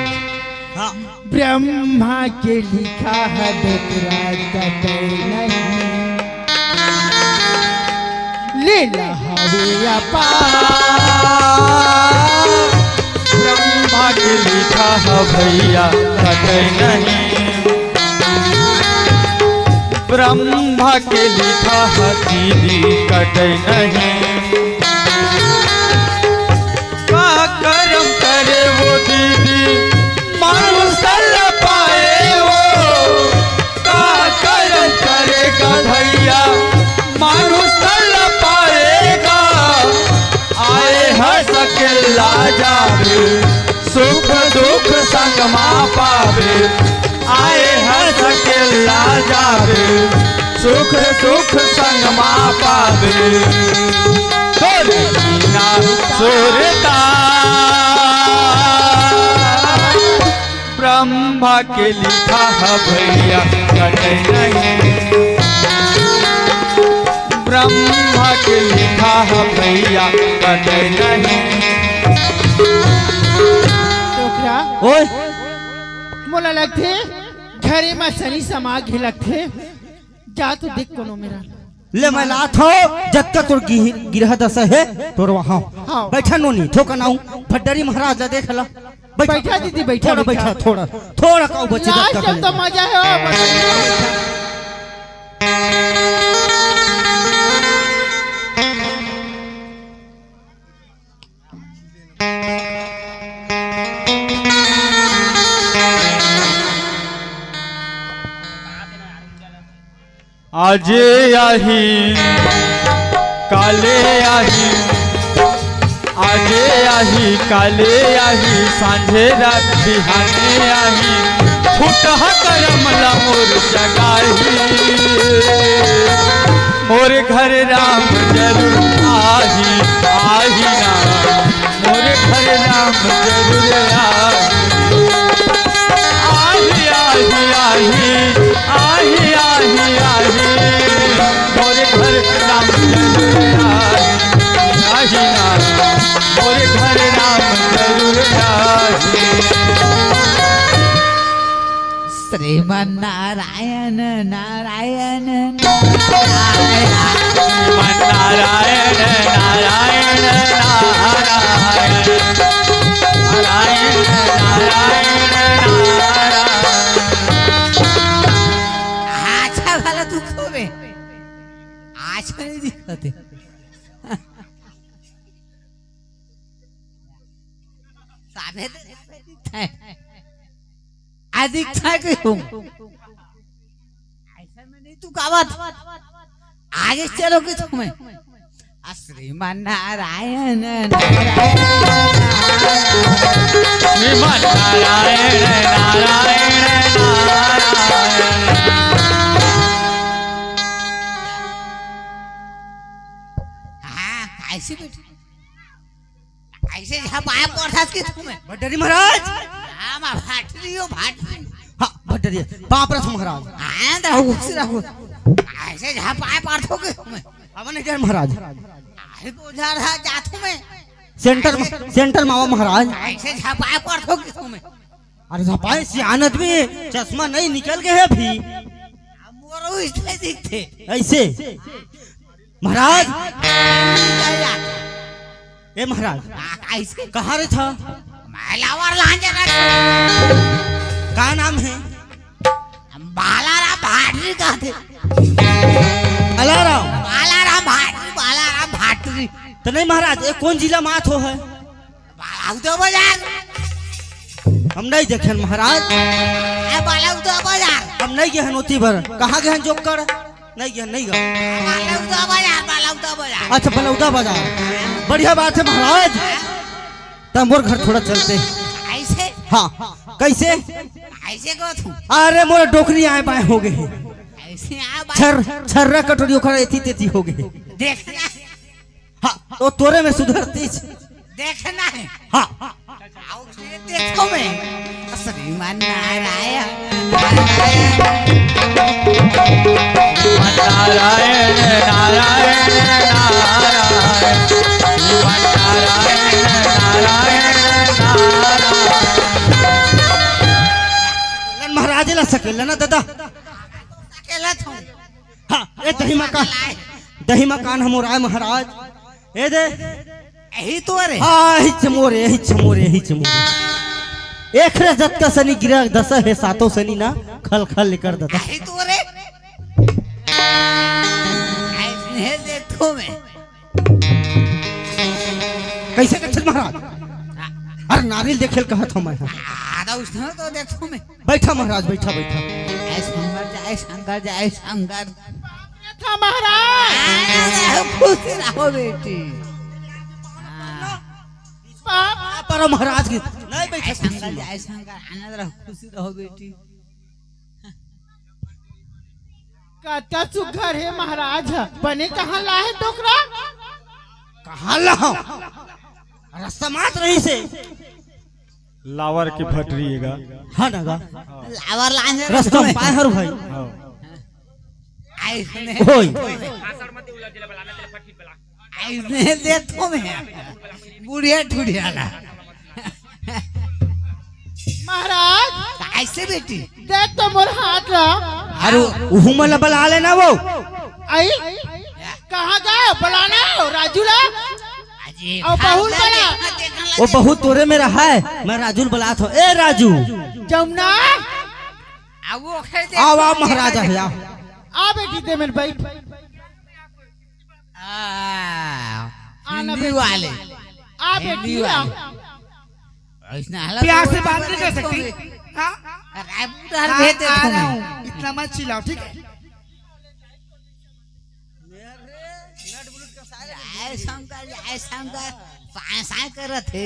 हाँ। ब्रह्मा के लिखा है डोकरा कतई नहीं। लीला हवे अपार। ब्रह्मा के लिखा है भैया कतई नहीं। ब्रह्मा के लिखा है दीदी कतई नहीं। का करम करे वो दीदी, मानुष तन पाए वो। का करम करेगा भैया, मानुष तन पाएगा। आए हंस के ला जावे, सुख दुख संग मा पावे। आए हंस के ला जावे, सुख सुख संग मा पावे। तोरे बिना सुरता ब्रह्मा के लिखा है भैया कटे नहीं। ब्रह्मा के लिखा है भैया कटे नहीं। डोकरा। ओए। मोला लगथे घरे म सनी समा गे लगथे। जा तो देख कोनो मेरा। ले मैं लात हो, जतका तोर गिरहा दसा हे तोर वहाँ। हाँ। बैठा नोनी, थोकन आऊँ, भड्डरी महाराज ला देख ला। बैठा। बैठा दीदी, बैठा, थोड़ा बैठा। बैठा, थोड़ा, थोड़ा का बच्चे लास्ट जब तो मजा है, ओ, बस। आजे आही, काले आही, आजे आही, काले आही, सांझे रात बिहाने आही, फुटहा करम ला मोर जगाही। मोर घर राम जरूर आही, आही ना, मोर घर राम जरूर आही। आही, आही, आही, आही, आही, आही, मोर घर राम जरूर आही, आही ना, मोर घर राम जरूर आही। श्रीमन नारायण, नारायण, नारायण। श्रीमन नारायण, नारायण, नारायण। नारायण, नारायण, नारायण। अच्छा वाला तू खो बे। अच्छा नहीं दिखते। सामने तो दिखता है। आ दिखता है कि हूँ? ऐसा में नहीं तू गावत। आगे चलो कि तुम्हें। आ श्रीमान नारायण, नारायण, नारायण। श्रीमान नारायण, नारायण, नारायण। हाँ, ऐसे बैठे। ऐसे झपाए पड़थस कि तुम्हें। भड्डरी महाराज। हाँ, माँ भाटरी हो, भाटरी। हाँ, भड्डरी। बाप रथ महाराज। हाँ, तो खुश रहो। ऐसे झपाए पड़थो कि तुम्हें। अब नहीं जान महाराज। अरे तो जा रहा जाथू मैं। सेंटर, सेंटर मावा महाराज। ऐसे झपाए पड़थो कि तुम्हें। अरे झपाए सियान आदमी, चश्मा नहीं निकल गए अभी। अब मोरो इसलिए दिखते। ऐसे। महाराज। निकल जाते। ए महाराज, आ, कैसे? कहाँ रे था? मैं लावर लांजे रख। का नाम है? बालाराम भाटरी कहते। अलाराम। बालाराम भाटरी, बालाराम भाटरी। तो नहीं महाराज, ये कौन जिला मात हो है? बालाउदा बाजार। हम नहीं देखेन महाराज। ए, बालाउदा बाजार। हम नहीं गए हन ओती बर। कहाँ गए हन जोक्कड़? नहीं गया, नहीं गया। बालौदा बाजार, बालौदा बाजार। अच्छा, बलौदा बाजार। बढ़िया बात है महाराज। त मोर घर थोड़ा चलते। ऐसे? हाँ, कैसे? ऐसे को तू? अरे, मोर डोकरी आए बाएं हो गए। ऐसे आ बाएं। छर, छर्रा कटोरी ओकर एती तेती हो गए। देखना। हाँ, तो तोरे में सुधरतीस। देखना है। हाँ। आओ, ये देखो मैं। श्रीमान नारायण, नारायण। नारायण, नारायण, नारायण। श्रीमान नारायण, नारायण, नारायण। लन महाराज ला सकेला ना दादा। सकेला था। हाँ, ए दही मकान, दही मकान हमर आय महाराज। ए दे। यही तो रे। हाँ, यही चमोरे, यही चमोरे, यही चमोरे। एकरे जतका सनी गिरा दस है, सातों सनी ना खल खल लेकर दता। यही तो रे। ऐसने देखो मैं। कैसे कच्छत महाराज? अरे नारियल देखेल कहत हूँ मैं। आधा उसने तो देखो मैं। बैठा महाराज, बैठा, बैठा। जय शंकर, जय शंकर, जय शंकर। था महाराज। आनंद रहो, खुश रहो बेटी। हाँ। पाप। पर महाराज की नहीं बैठा जय शंकर, खुशी में। जय शंकर, आनंद रहो, खुशी रहो बेटी। कतका सुघर हे महाराज, बने कहाँ ला हे डोकरा? कहाँ ला? रस्ता मात रही से। लावर की भटरी एगा। हाँ ना गा। लावर लाने रस्ता में पाए हर भाई। हाँ। आइसने। ओए। आइसने दे तो मैं। बुढ़िया ठुढ़िया ला। महाराज। कैसे बेटी? देख तो मोर हाथ ला। अरे उहू मन ला बला लेना वो। आई? कहाँ गए? बुलाना हो राजू ला। अजी, और बहू ला बला। वो बहू तोरे में रहा है, मैं राजू ला बलात हूँ। ए राजू। जमुना। आ वो खेल दे। आओ, आओ महाराज, आओ। आ बेटी दे मेरे भाई। आ, आना हिंदी बेटी। वाले। आ बेटी, हिंदी आ। वाले। ऐसना हालत प्यार से बात नहीं कर सकती? हाँ? रायपुर हर हाँ, भेज देता आ रहा हूँ। हूँ। इतना मत चिल्लाओ, ठीक है? जय शंकर, जय शंकर। साय साय करत हे।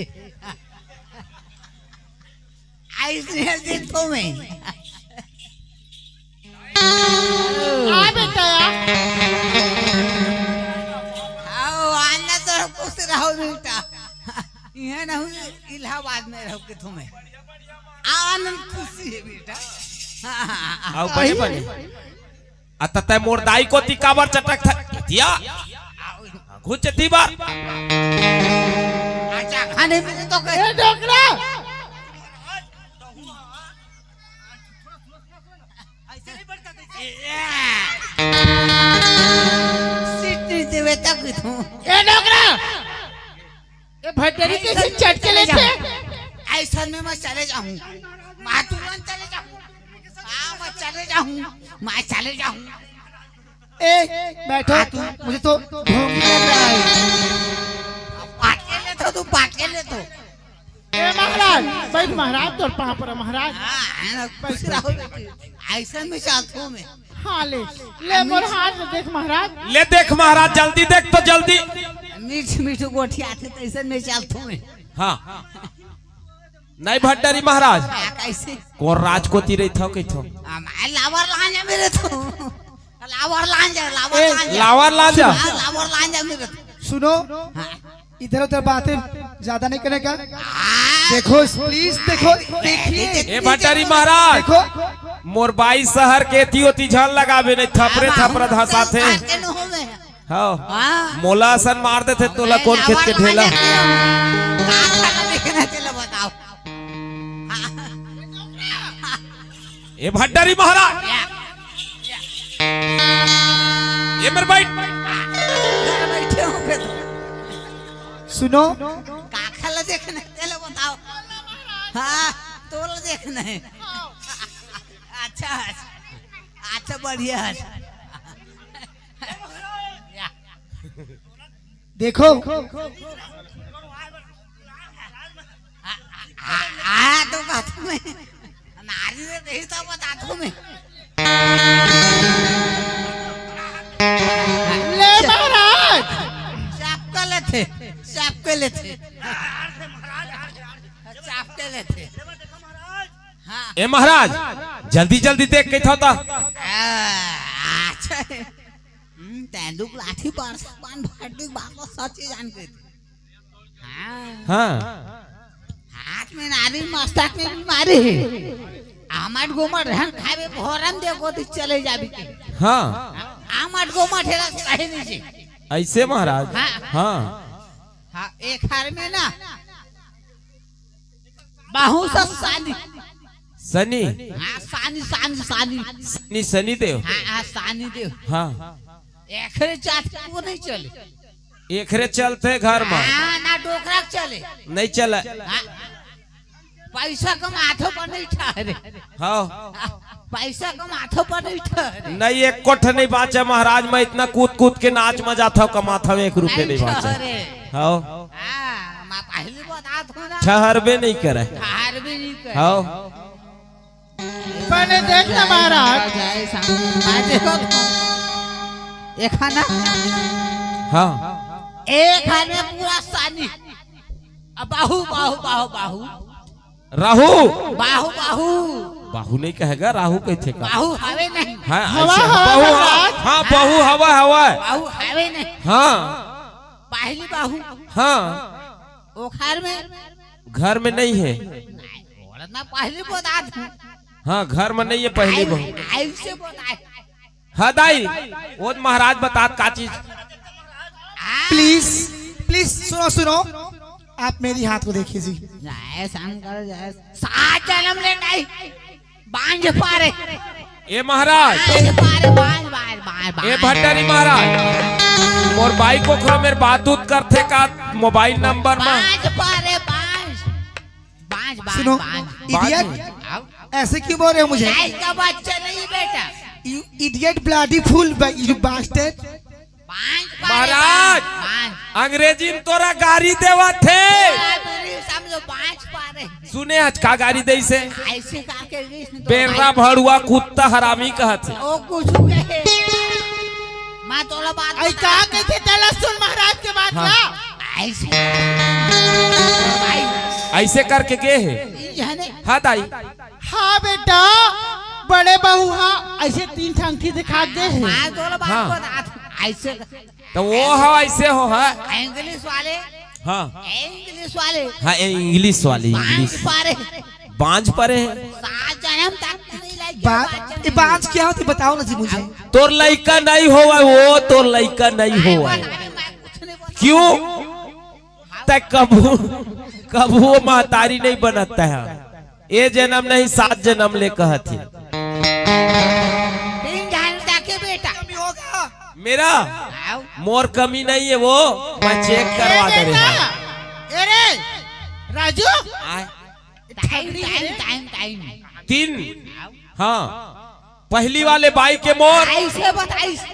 अइसने देखथों मैं। आ बेटा, आ। आओ, आनंद रहो, खुश रहो बेटा। इहाँ नहीं, इलाहाबाद में रहो के तुम्हें आनंद खुशी है बेटा। आओ, बने, बने। अत तैं मोर दाई कोती काबर चटकथस? दिया। घुच दी बार। अच्छा, खाने में तो कहे। ए, डोकरा! सीट नहीं देवे तक तू। ए, डोकरा! ए भंडारी कइसे चट के लेथे? अइसन में मैं चले जाहूँ। मैं तुरंत चले जाहूँ। हाँ, मैं चले जाहूँ। मैं चले जाहूँ। ए, बैठो। हाँ, तू। मुझे तो ढोंगी लग रहा है। पाट के ले तो, तू पाट के ले तो। ए महाराज, बैठ महाराज, तोर पाँव पर महाराज। हाँ, है ना, खुश रहो बेटी। अइसन में चलथों मैं। हाँ, ले, ले मोर हाथ देख महाराज। ले देख महाराज, जल्दी देख तो जल्दी। मीठ मीठ गोठियाथे तइसन में चलथों मैं। हाँ। नहीं भंडारी महाराज। हाँ, कइसे? कोन राज कोती रहिथव कहिथव? हाँ, मैं लावर लांजा में रहिथों। लावर लांजा, लावर ए, लांजा। लावर लांजा। हाँ, लावर लांजा में रहिथों। सुनो, हाँ। इधर उधर बातें ज्यादा नहीं करने का। हाँ। देखो, please देखो, देखिए। ए भंडारी महाराज। देखो। मोर बाई सहर के एती ओती झन लगाबे नहीं, थपरे हाँ, थपरा धसाथे। बात के न होवे। हाँ। हाँ। मोला असन मार देथे, तोला कोन खेत के ढेला? का खाना देखना चलो बताओ। ए भंडारी महाराज। या। ये मेरे भाई। घर बैठे होंगे तो। सुनो। का खाना देखना चलो बताओ। हाँ, तोला देखना है। अच्छा, अच्छा, बढ़िया है। या। देखो। आ, आ, आ, तो कहत हँव मैं, नारी रे नहीं तो बतात हँव मैं। ले महाराज। सबके लेथे, सबके लेथे। सबके लेथे। हाँ। ए महाराज, जल्दी जल्दी देख के था। आ, अच्छा। हम्म, तेंदूक लाठी बरसा पान भाटी बाबा सच्ची जान के। हाँ। हाँ। हाथ में नारी मस्तक में भी मारे हे। आमट गोमट रहन खावे भोरन दे गोदी चले जाबी के। हाँ। आमट गोमट हेला सही नहीं जी। अइसे महाराज। हाँ। हाँ। हाँ, एक हर में ना। बाहू स सानी। सनी। हाँ, सानी, सानी, सानी। सनी, सनी देव। हाँ, हाँ, सानी देव। हाँ। एकरे चाट को नहीं चले। एकरे चलथे घर में। हाँ, ना डोकरा के चले। नहीं चले। हाँ। पैसा कमाथो पर नहीं ठहरे। हाँ। हाँ, पैसा कमाथो पर नहीं ठहरे। नहीं, एक कोठ नहीं बाँचे महाराज, मैं इतना कूद कूद के नाच में जाथव, कमाथव, एक रुपये नहीं बाँचे। ठहरे। हाँ। हाँ, मैं पहली बतात हँव ना। ठहरबे नहीं करे। ठहरबे नहीं करे। हाँ। पहले देख ना महाराज। जय शाम। मैं देखो तो। एक है ना? हाँ। एक है ना पूरा सानी। अब बाहू, बाहू, बाहू, बाहू। राहू। बाहू, बाहू। बाहू नहीं कहेगा, राहू कहिथे का? बाहू हवे नहीं। हाँ, हवा, ऐसे हवा, बाहू, हवा। हाँ, बाहू हवा, हवा। बाहू हवे नहीं। हाँ। पहली बाहू। हाँ। ओखर में। घर में नहीं है। नहीं, ओढ़ना पहली बतात हँव। हाँ, घर में नहीं है, पहली बाहू। आइल से बतात। हाँ दाई, वो महाराज बतात का चीज। Please, please, सुनो, सुनो, आप मेरी हाथ को देखिए जी। जय शंकर, जय। सात जन्म ले नहीं, बांझ पारे। ए महाराज। बांझ पारे, बांझ, बांझ, बांझ, ए बांझ। भंडारी महाराज, मोर बाई कोखरो मेर बात उत करथे का मोबाइल नंबर में? बांझ पारे, बांझ। बांझ, बांझ, सुनो, बांझ। Idiot, आओ। ऐसे क्यों बोल रहे हो मुझे? गाय का बच्चा नहीं बेटा। You idiot, bloody fool, you bastard। बांझ पारे, महाराज, बांझ, बांझ। अंग्रेजी में तोला गारी देवत हे। बांझ, समझो, बांझ पारे। सुने आज का गारी देइस हे? ऐसे करके इसने तो बेर्रा भड़ुआ कुत्ता हरामी कहत हे। ओ कुछ कहे। मैं तोला बात आई बता का कहिथे तेला सुन महाराज के बात हाँ। ला। ऐसे। भाई, ऐसे करके गे हे। ई जाने। हाँ दाई। हाँ बेटा, बड़े बहू हा ऐसे तीन ठंठी दिखा दे हे। हाँ, दोनों बात हाँ। बता, ऐसे। तो वो हा ऐसे हो, हाँ। इंग्लिश वाले। हाँ। इंग्लिश वाले। हाँ, ए, इंग्लिश वाले, बांझ इंग्लिश। पारे। बांझ परे हे। सात जन्म तक नहीं लगे, बा-, बात ये बांझ क्या होती, बताओ ना जी मुझे। तोर लइका नहीं होवय, वो तोर लइका नहीं होवय। क्यों? तै कभू, कभू वो महतारी नहीं बनत तै हा। ए जन्म नहीं, सात जन्म ले कहत हे। तीन जन्म तक के बेटा। मेरा? आओ। मोर कमी नहीं है वो, मैं चेक करवा दे रहे हैं। ए रे, राजू। आए। Time, time, time, time. तीन। हाँ। पहली वाले बाई के मोर। ऐसे बताइस। आओ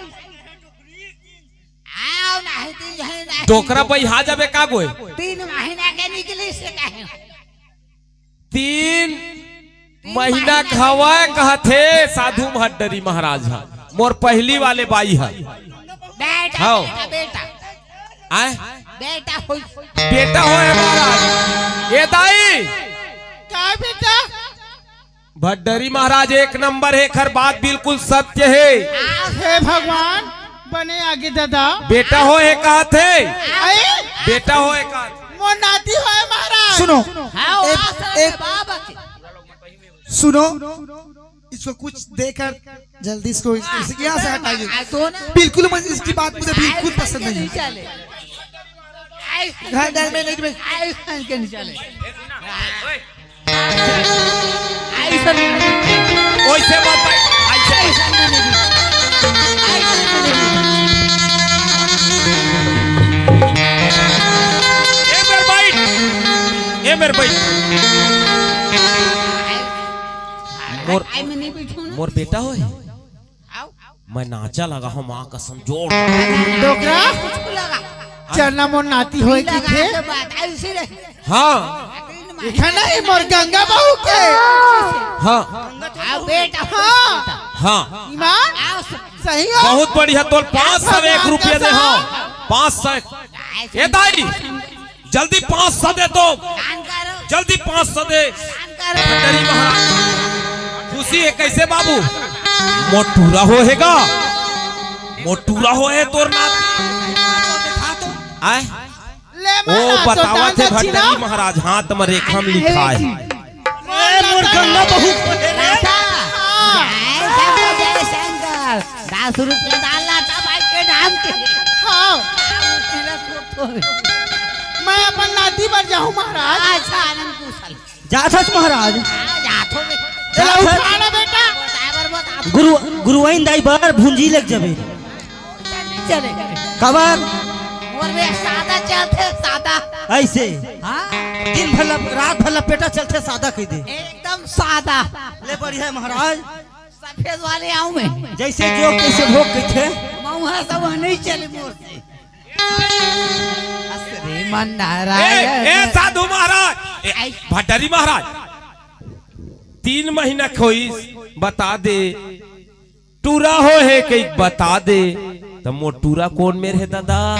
ना, है तीन जने ना। डोकरा बइहा जाबे का गोय? तीन महीना के निकली से कहे। तीन महीना के हवय कहत हे साधु महड्डरी महाराज हा। मोर पहली वाले बाई हा। बेटा, हाँ। बेटा, बेटा। आय? बेटा होई। बेटा होय महाराज। ए दाई। का बेटा? भड्डरी महाराज एक नंबर हे, एखर बात बिल्कुल सत्य हे। हे भगवान, बने आगे दादा। बेटा होय हे कहत हे। आए? बेटा होय हे कहत। मोर नाती होय महाराज। सुनो। हाँ, ए, आसन ए, बाबा के। सुनो, इसको कुछ देकर जल्दी इसको, इस, यहाँ से हटाइए। आ, दो ना। बिल्कुल, मुझे इसकी बात मुझे बिल्कुल पसंद नहीं है। चले। घर डर में नहीं, मैं आयुष्मान के नहीं चले। आयुष्मान के नहीं। ओइसे मत भाई, ऐसे। आयुष्मान के नहीं। आयुष्मान के नहीं। ए मेरे भाई, ए मेरे भाई। मोर, आई में नहीं बैठू ना। मोर बेटा होय। आओ। मैं नाचा लगा हूँ, माँ कसम, जोर। डोकरा, कुछ लगा। चलना मोर नाती होय लगा की थे। के बात, ऐसी रहे। हाँ। एखर नहीं, मोर गंगा बहू के। हाँ। आओ बेटा। हाँ। हाँ। ईमान? आओ स- सही हो? बहुत बढ़िया, तोल पाँच सौ एक रुपया दे, हाँ। पाँच सौ एक। ऐसे ए दाई, जल्दी पाँच सौ दे तो। दान करो। जल्दी पाँच सौ दे। दान करो। भंडारी महाराज, खुशी हे कैसे बाबू? मोटूरा होय हे गा। मोटूरा होय हे तोर नाती। आय? ले ओ महाराज, बतावत हे भंडारी महाराज, हाथ में रेखा में लिखाय हे। ए, मोर गंगा बहू। राधा। हाँ। जय शंकर, जय शंकर। दस रुपया डाल लाता भाई के नाम के। हाँ। मैं अपन नाती बर जाहूँ महाराज। अच्छा, आनंद कुशल। जात हस महाराज। हाँ, जात हो बे। चला जात हस। उठा ना बेटा। ड्राइवर बता। गुरु, गुरुवाइन दाई बर भुंजी लग जाबे। चले। कबर? मोर में सादा चलथे, सादा। ऐसे? हाँ। दिन भर ला, रात भर ला पेटा चलथे, सादा कह दे। एकदम सादा। ले बढ़िया हे महाराज। सफेद वाले आऊं मैं। जैसे जोग तैसे भोग कहिथे। मऊहा सब नहीं चले मोर से। श्रीमन नारायण। ए, ए साधु महाराज, ए, आई। भंडारी महाराज, तीन महीना के होइस, बता दे, टूरा होय हे कहिके बता दे, त मोर टूरा कोन मेर हे दादा?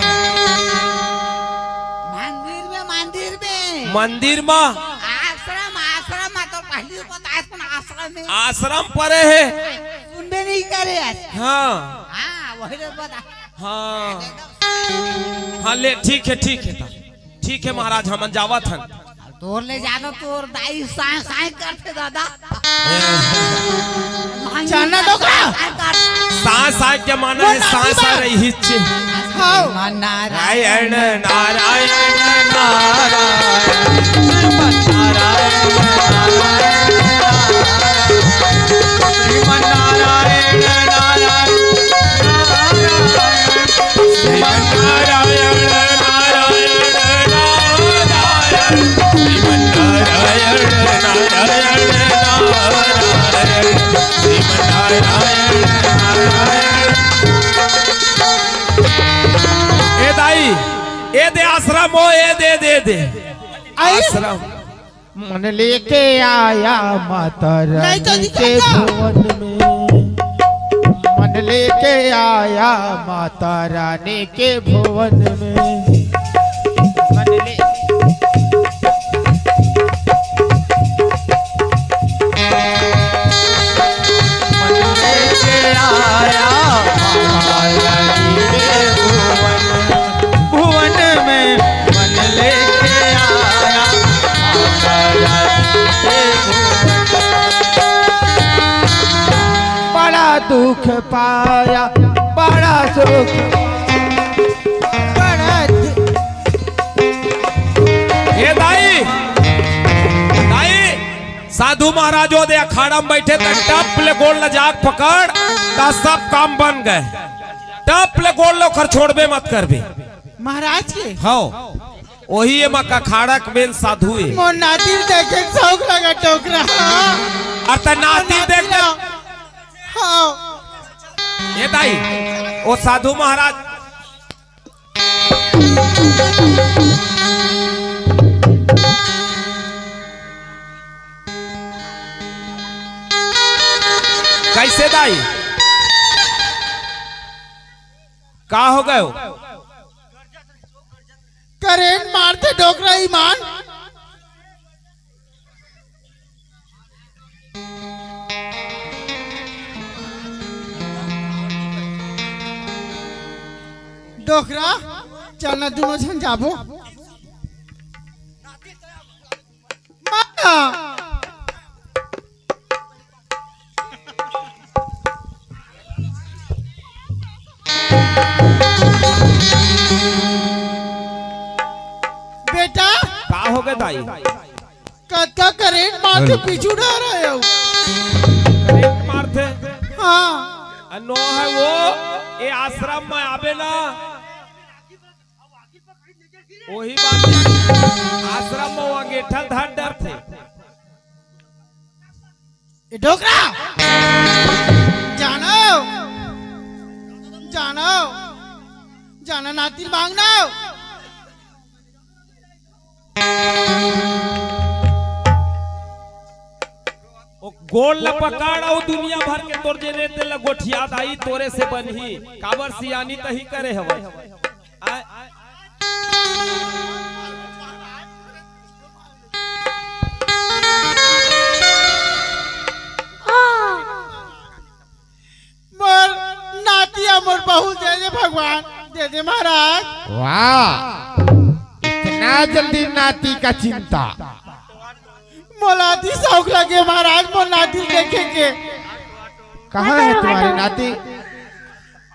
मंदिर में, मंदिर में। मंदिर म? आश्रम, आश्रम म तो पहली बताए सुन, आश्रम में। आश्रम परे हे। सुनबे नहीं करे यार। हाँ। हाँ, वही लोग बता। हाँ। हाँ, ले, ठीक हे, ठीक हे ता। ठीक हे महाराज, हमन जावत हन। तोर ले जानो, तोर दाई साय साय करथे दादा। ए। मांगी जाना तो का? साय साय कर। साय साय के माना हे, साय साय रही हिच्चे। हाँ। नारायण, नारायण, नारायण, नारायण, नारायण, नारायण, नारायण। श्रीमन नारायण नारायण नारायण, श्रीमन नारायण नारायण नारायण, श्रीमन नारायण नारायण नारायण, श्रीमन नारायण नारायण। ए दाई, ए दे आश्रम हो, ए दे, दे, दे। आई? आश्रम। मन लेके आया माता रानी के भवन में, मन लेके आया माता रानी के भवन में। दुख पाया, बड़ा सुख, बड़ा दु- ए दाई, दाई, साधु महाराज ओदे अखाड़ा में बैठे त टप ले गोड़ ल जाके पकड़, त सब काम बन गए। टप ले गोड़ ल ओखर छोड़बे मत करबे। महाराज के? हव, ओही एमा अखाड़ा के मेन साधु ए। मोर नाती ल देखे के शौक लगा डोकरा। अरे त नाती देख ले। हव। ए दाई, ओ साधु महाराज कैसे दाई? का हो गयो? करेंट मारथे डोकरा ईमान। डोकरा, चल ना, दूनों झन जाबो। माँ। बेटा। का हो गए दाई? कतका करेंट मारथे, हेलो। पीछू डहर आयो। करेंट मारथे? हाँ। अ, नो है वो, ए आश्रम में आबे ना। ओही बात है। आश्रम में वो अंगेठा धर डरथे। ए डोकरा! जानो! जानो! जाना नाती मांगना। ओ गोड़ ल पकड़, अउ दुनिया भर के तोर जेने तेला गोठिया दाई तोरे से बनही। काबर सियानी तही करे हवय। आय। मोर नातिया, मोर बहू दे दे भगवान, दे दे महाराज। वाह, इतना जल्दी नाती का चिंता। मोला अति शौक लगे महाराज, मोर नाती देखे के। कहाँ है तुम्हारे नाती?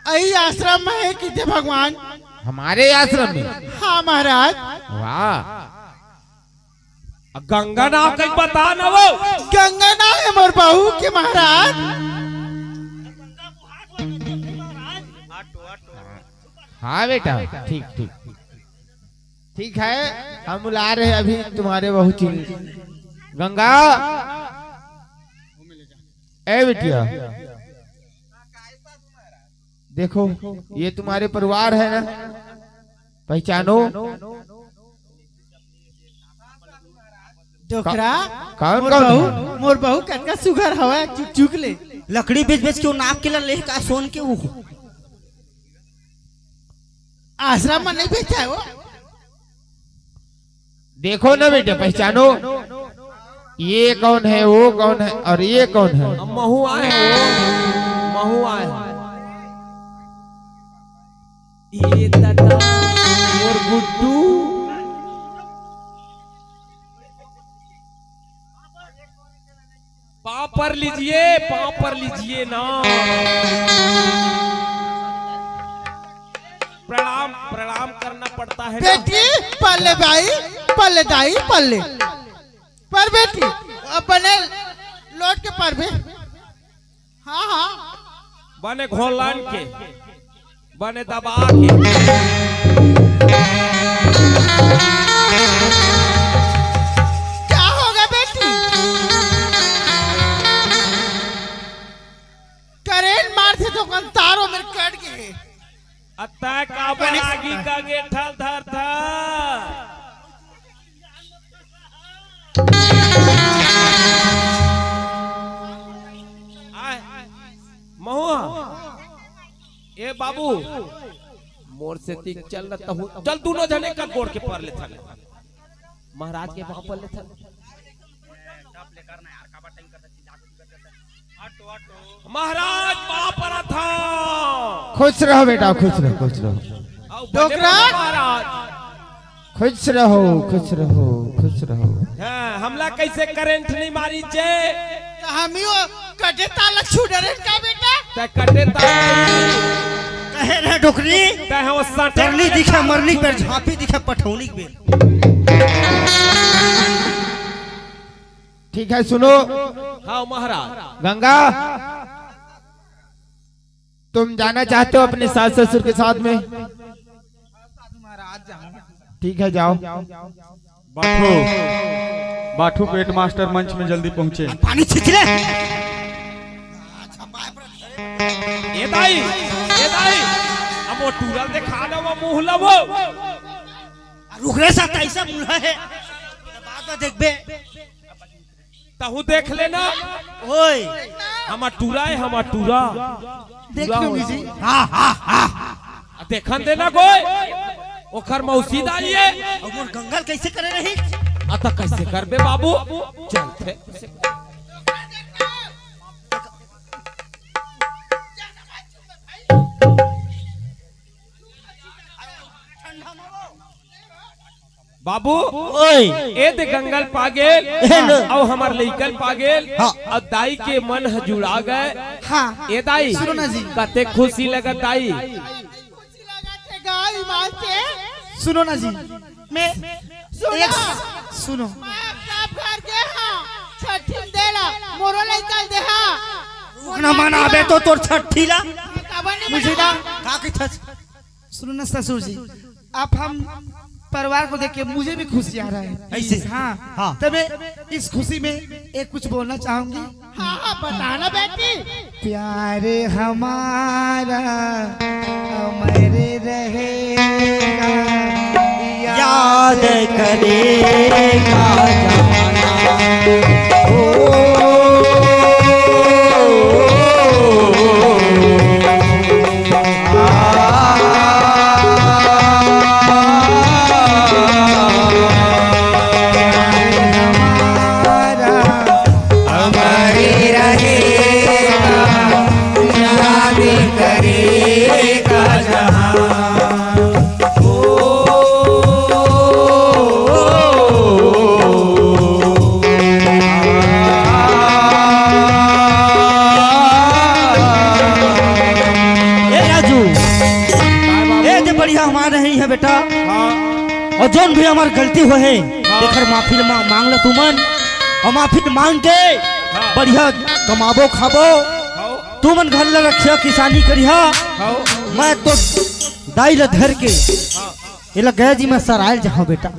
अही आश्रम में है किते भगवान। हमारे आश्रम में? हाँ महाराज। वाह, गंगा नाव कहीं बता ना वो। गंगा नाव है मोर बहू के महाराज। हाँ बेटा, ठीक, ठीक, ठीक है, हम बुला रहे हैं अभी तुम्हारे बहू चिल-, गंगा। ए बिटिया, देखो, ये तुम्हारे परिवार है ना, पहचानो। डोकरा, का-, कौन, मोर कौन बहू, है? मोर बहू कतका सुघर हवय, चुक चुक ले। लकड़ी बेच बेच के वो नाप के ला ले का सोन के वो। आश्रम में नहीं बेचा है वो। देखो ना बेटा, पहचानो, ये कौन है, वो कौन है और ये कौन है? अब महू आए हो, महू आए हो। ये दादा, मोर गुड्डू। पाँव पर लीजिए, पाँव पर लीजिए ना। प्रणाम, प्रणाम करना पड़ता है ना। बेटी, पल्ले भाई, पल्ले दाई, पल्ले। पर बेटी, अपने लोट के पर बे। हाँ, हाँ। बने घोलान के, बने दबा के। क्या होगा बेटी? करेंट मारथे तो कन तारो मेर कट गे। अतः काबर आगी का गेठल धरथा? आय, महुआ, ए बाबू, मोर सेती चल न तहू, चल दूनों झने का गोड़ के पर लेथन। महाराज के पाँव पर लेथन। महाराज पाँव परत हंव। खुश रहो बेटा, खुश रहो, खुश रहो। अउ बने डोकरा। बाबू महाराज। खुश रहो, खुश रहो, खुश रहो। हाँ, हमला कैसे करेंट नहीं मारी जे? त हम ही वो कटे ताला छू डरे का बेटा? तै कटे ताला। कहे रे डोकरी। तै हो सटे करनी दिखा मरनी पर झांपी दिखा पठौनी के बेर। ठीक है, सुनो। हाँ महाराज। गंगा, तुम जाना चाहते हो अपने सास ससुर के साथ में? ठीक है, जाओ। बाठू, बाठू को हेडमास्टर मंच में जल्दी पहुंचे। पानी छिंच ले। ए दाई, ए दाई, अब वो टूरल दिखा दो, वो मुंह लवो। रुक रे, सब ऐसा मुंह है। बाद में देखबे। तहू देख लेना। ओए। हमार टूरा है, हमार टूरा। देख टूरा लूंगी हो। जी। हाँ, हाँ, हाँ। आ, देखन देना कोई। ओखर मौसी दाई है। अब मोर गंगल कैसे करे रही? आ, त कैसे करबे बाबू? चलते। बाबू, ओए। ए दे गंगल पागेल, ए लो। अउ हमर लइकन पागेल, हाँ। अउ दाई के मन ह जुड़ा गए। हाँ। ए दाई, सुनो ना जी। कते खुशी लगत दाई। खुशी लगत हे गाँव ईमान से। सुनो ना जी, मैं सुनो। एक सुनो। मैं सब घर के हाँ, छठी देला, मोरो लइका दे हाँ। रुकना मन आबे तो तोर छठी ला। काबर नहीं मुझे ना। का कथस? सुनो ना ससुर जी, आप हम परिवार को देख के मुझे भी खुशी आ रहा है। ऐसे? हाँ। हाँ। तबे इस खुशी में एक कुछ बोलना चाहूंगी। हाँ, हाँ, बताना बेटी। प्यार हमारा अमर रहेगा, याद करेगा जमाना। ओ, अमर रहेगा, याद करेगा जहां। ओ, ए राजू, ए जे बढ़िया हमार नहीं है बेटा। हाँ। अउ जौन भी हमार गलती होहे, हाँ। तेखर माफी ल मा-, मांग ल तुमन, अउ माफी मांग के हाँ। बढ़िया कमाबो खाबो। हाँ। तुमन घर ल रखिया, किसानी करिहा। हाँ। मैं तो दाई ल धर के हाँ। एला गया जी मैं सरायल जहाँ बेटा।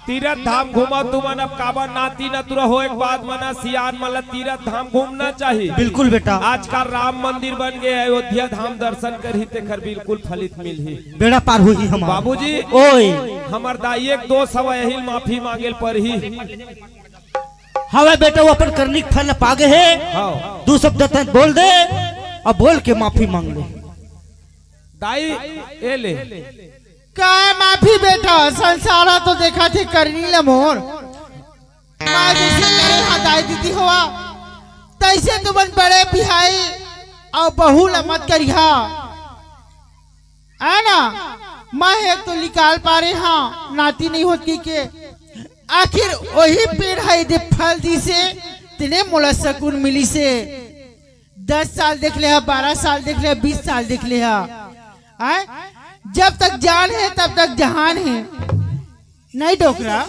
तीरथ धाम घूमा तुमन, अब काबर नाती नतुरा हो, एक बात मना, सियान मन ल तीरथ धाम घूमना चाही। बिल्कुल बेटा। आजकल राम मंदिर बन गए, अयोध्या धाम दर्शन करही, तेखर बिल्कुल फलित मिलही। बेड़ा पार होही हमार। बाबूजी, ओए। हमर दाई एक दोष हवा, यही माफी मांगे ल परही। हवे बेटा, वो अपन करनी के फल पागे हे। हाँ। दू शब्द तन बोल दे, अब बोल के माफी मांग ले। दाई, ए ले। काय माफी बेटा, संसार ह तो देखत हे करनी ल मोर। मैं जैसे करे हा दाई दीदी होवा, तैसे तुमन बड़े बिहाई अउ बहू ल मत करिहा। है ना? मैं एक तो निकाल पारे हा, नाती नहीं होत की के। आखिर वही पेड़ है दे फल दिसे, तेने मोला सकून मिलिसे। दस साल देख ले हा, बारह साल देख ले हा, बीस साल देख ले हा। आय? जब तक जान हे, तब तक जहान हे। नहीं डोकरा,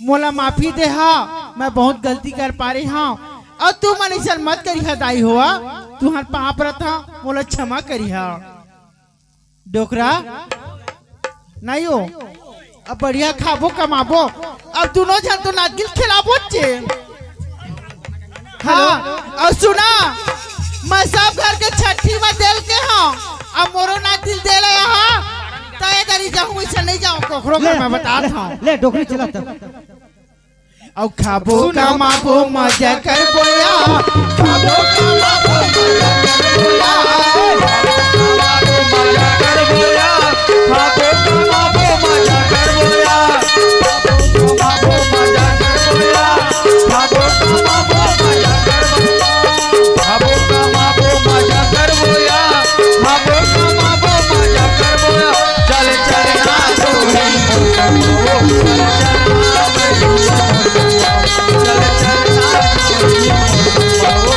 मोला माफी दे हा, मैं बहुत गलती कर पारे हा। अउ तुमन अइसन मत करिहा दाई होवा, तुहर पाँव परत हा, मोला क्षमा करिहा। डोकरा, नहीं हो, अब बढ़िया खाबो कमाबो, अब दुनों झन तो नागिल खिलाबो चे। हाँ, अउ सुना, मैं सब घर के छठी में देल के हँव, अब मोरो नागिल देल यहाँ, त ए दरी जाहूँ, अइसे नहीं जाहूँ, कोखरो घर ले, मैं बतात ले, हँव। ले, डोकरी चला तब। अउ खाबो सुना। कमाबो मजा करबो या, खाबो कमाबो मजा करबो या, खाबो कमाबो मजा करबो या, खाबो कमाबो मजा करबो या, खाबो कमाबो मजा करबो या, खाबो कमाबो मजा करबो या, खाबो कमाबो मजा करबो या। चल चल ना डोरी, चल चल ना डोरी, चल चल ना डोरी।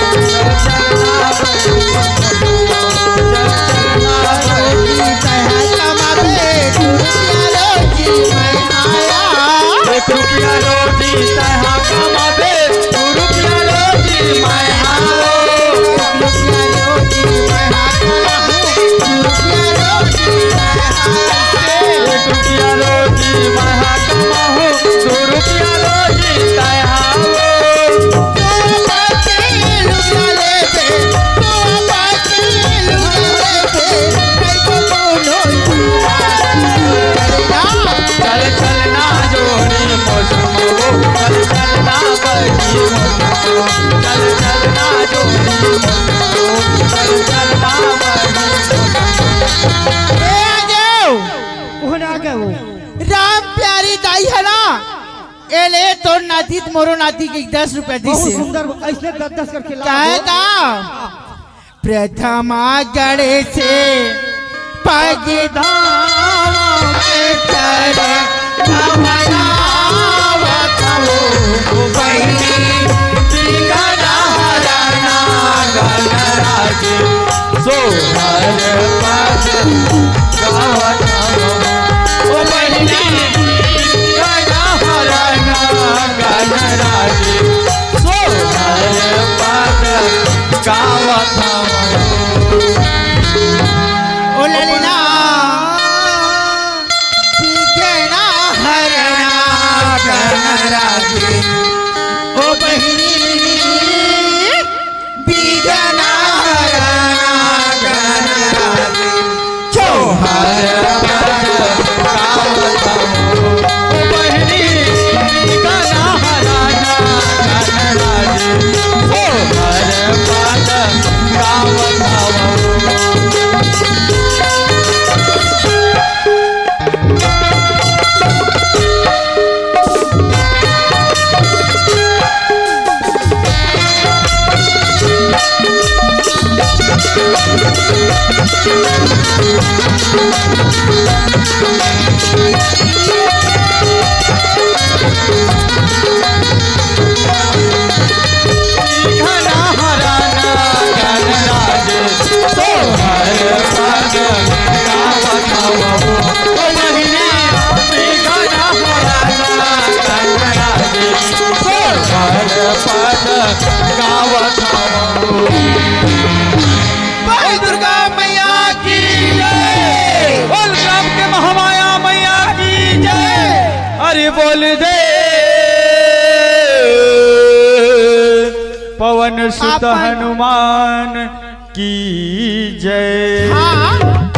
ए ले, तोर नाती त मोरो नाती के दस रुपया दिस बहुत हे। सुंदर, ऐसने दस दस करके ला काहे दो। का? प्रथमा गणेश पग धाम के चरण कमलावत हो बहिनी, विघ्न हरना गणराज सोहर पद गावत हो। ओ बहिनी, विघ्न हरना गणराज सोहर पद गावत हो। ओ ललना, विघ्न हरना गणराज, ओ बहिनी, विघ्न हरना गणराज, सोहर पद गावत हो। ओ बहिनी, विघ्न हरना गणराज, सोहर पद गावत हो। भाई दुर्गा मैया की जय। बोल ग्राम के महामाया मैया की जय। अरे बोल दे पवन सुत आप हनुमान की जय। हाँ।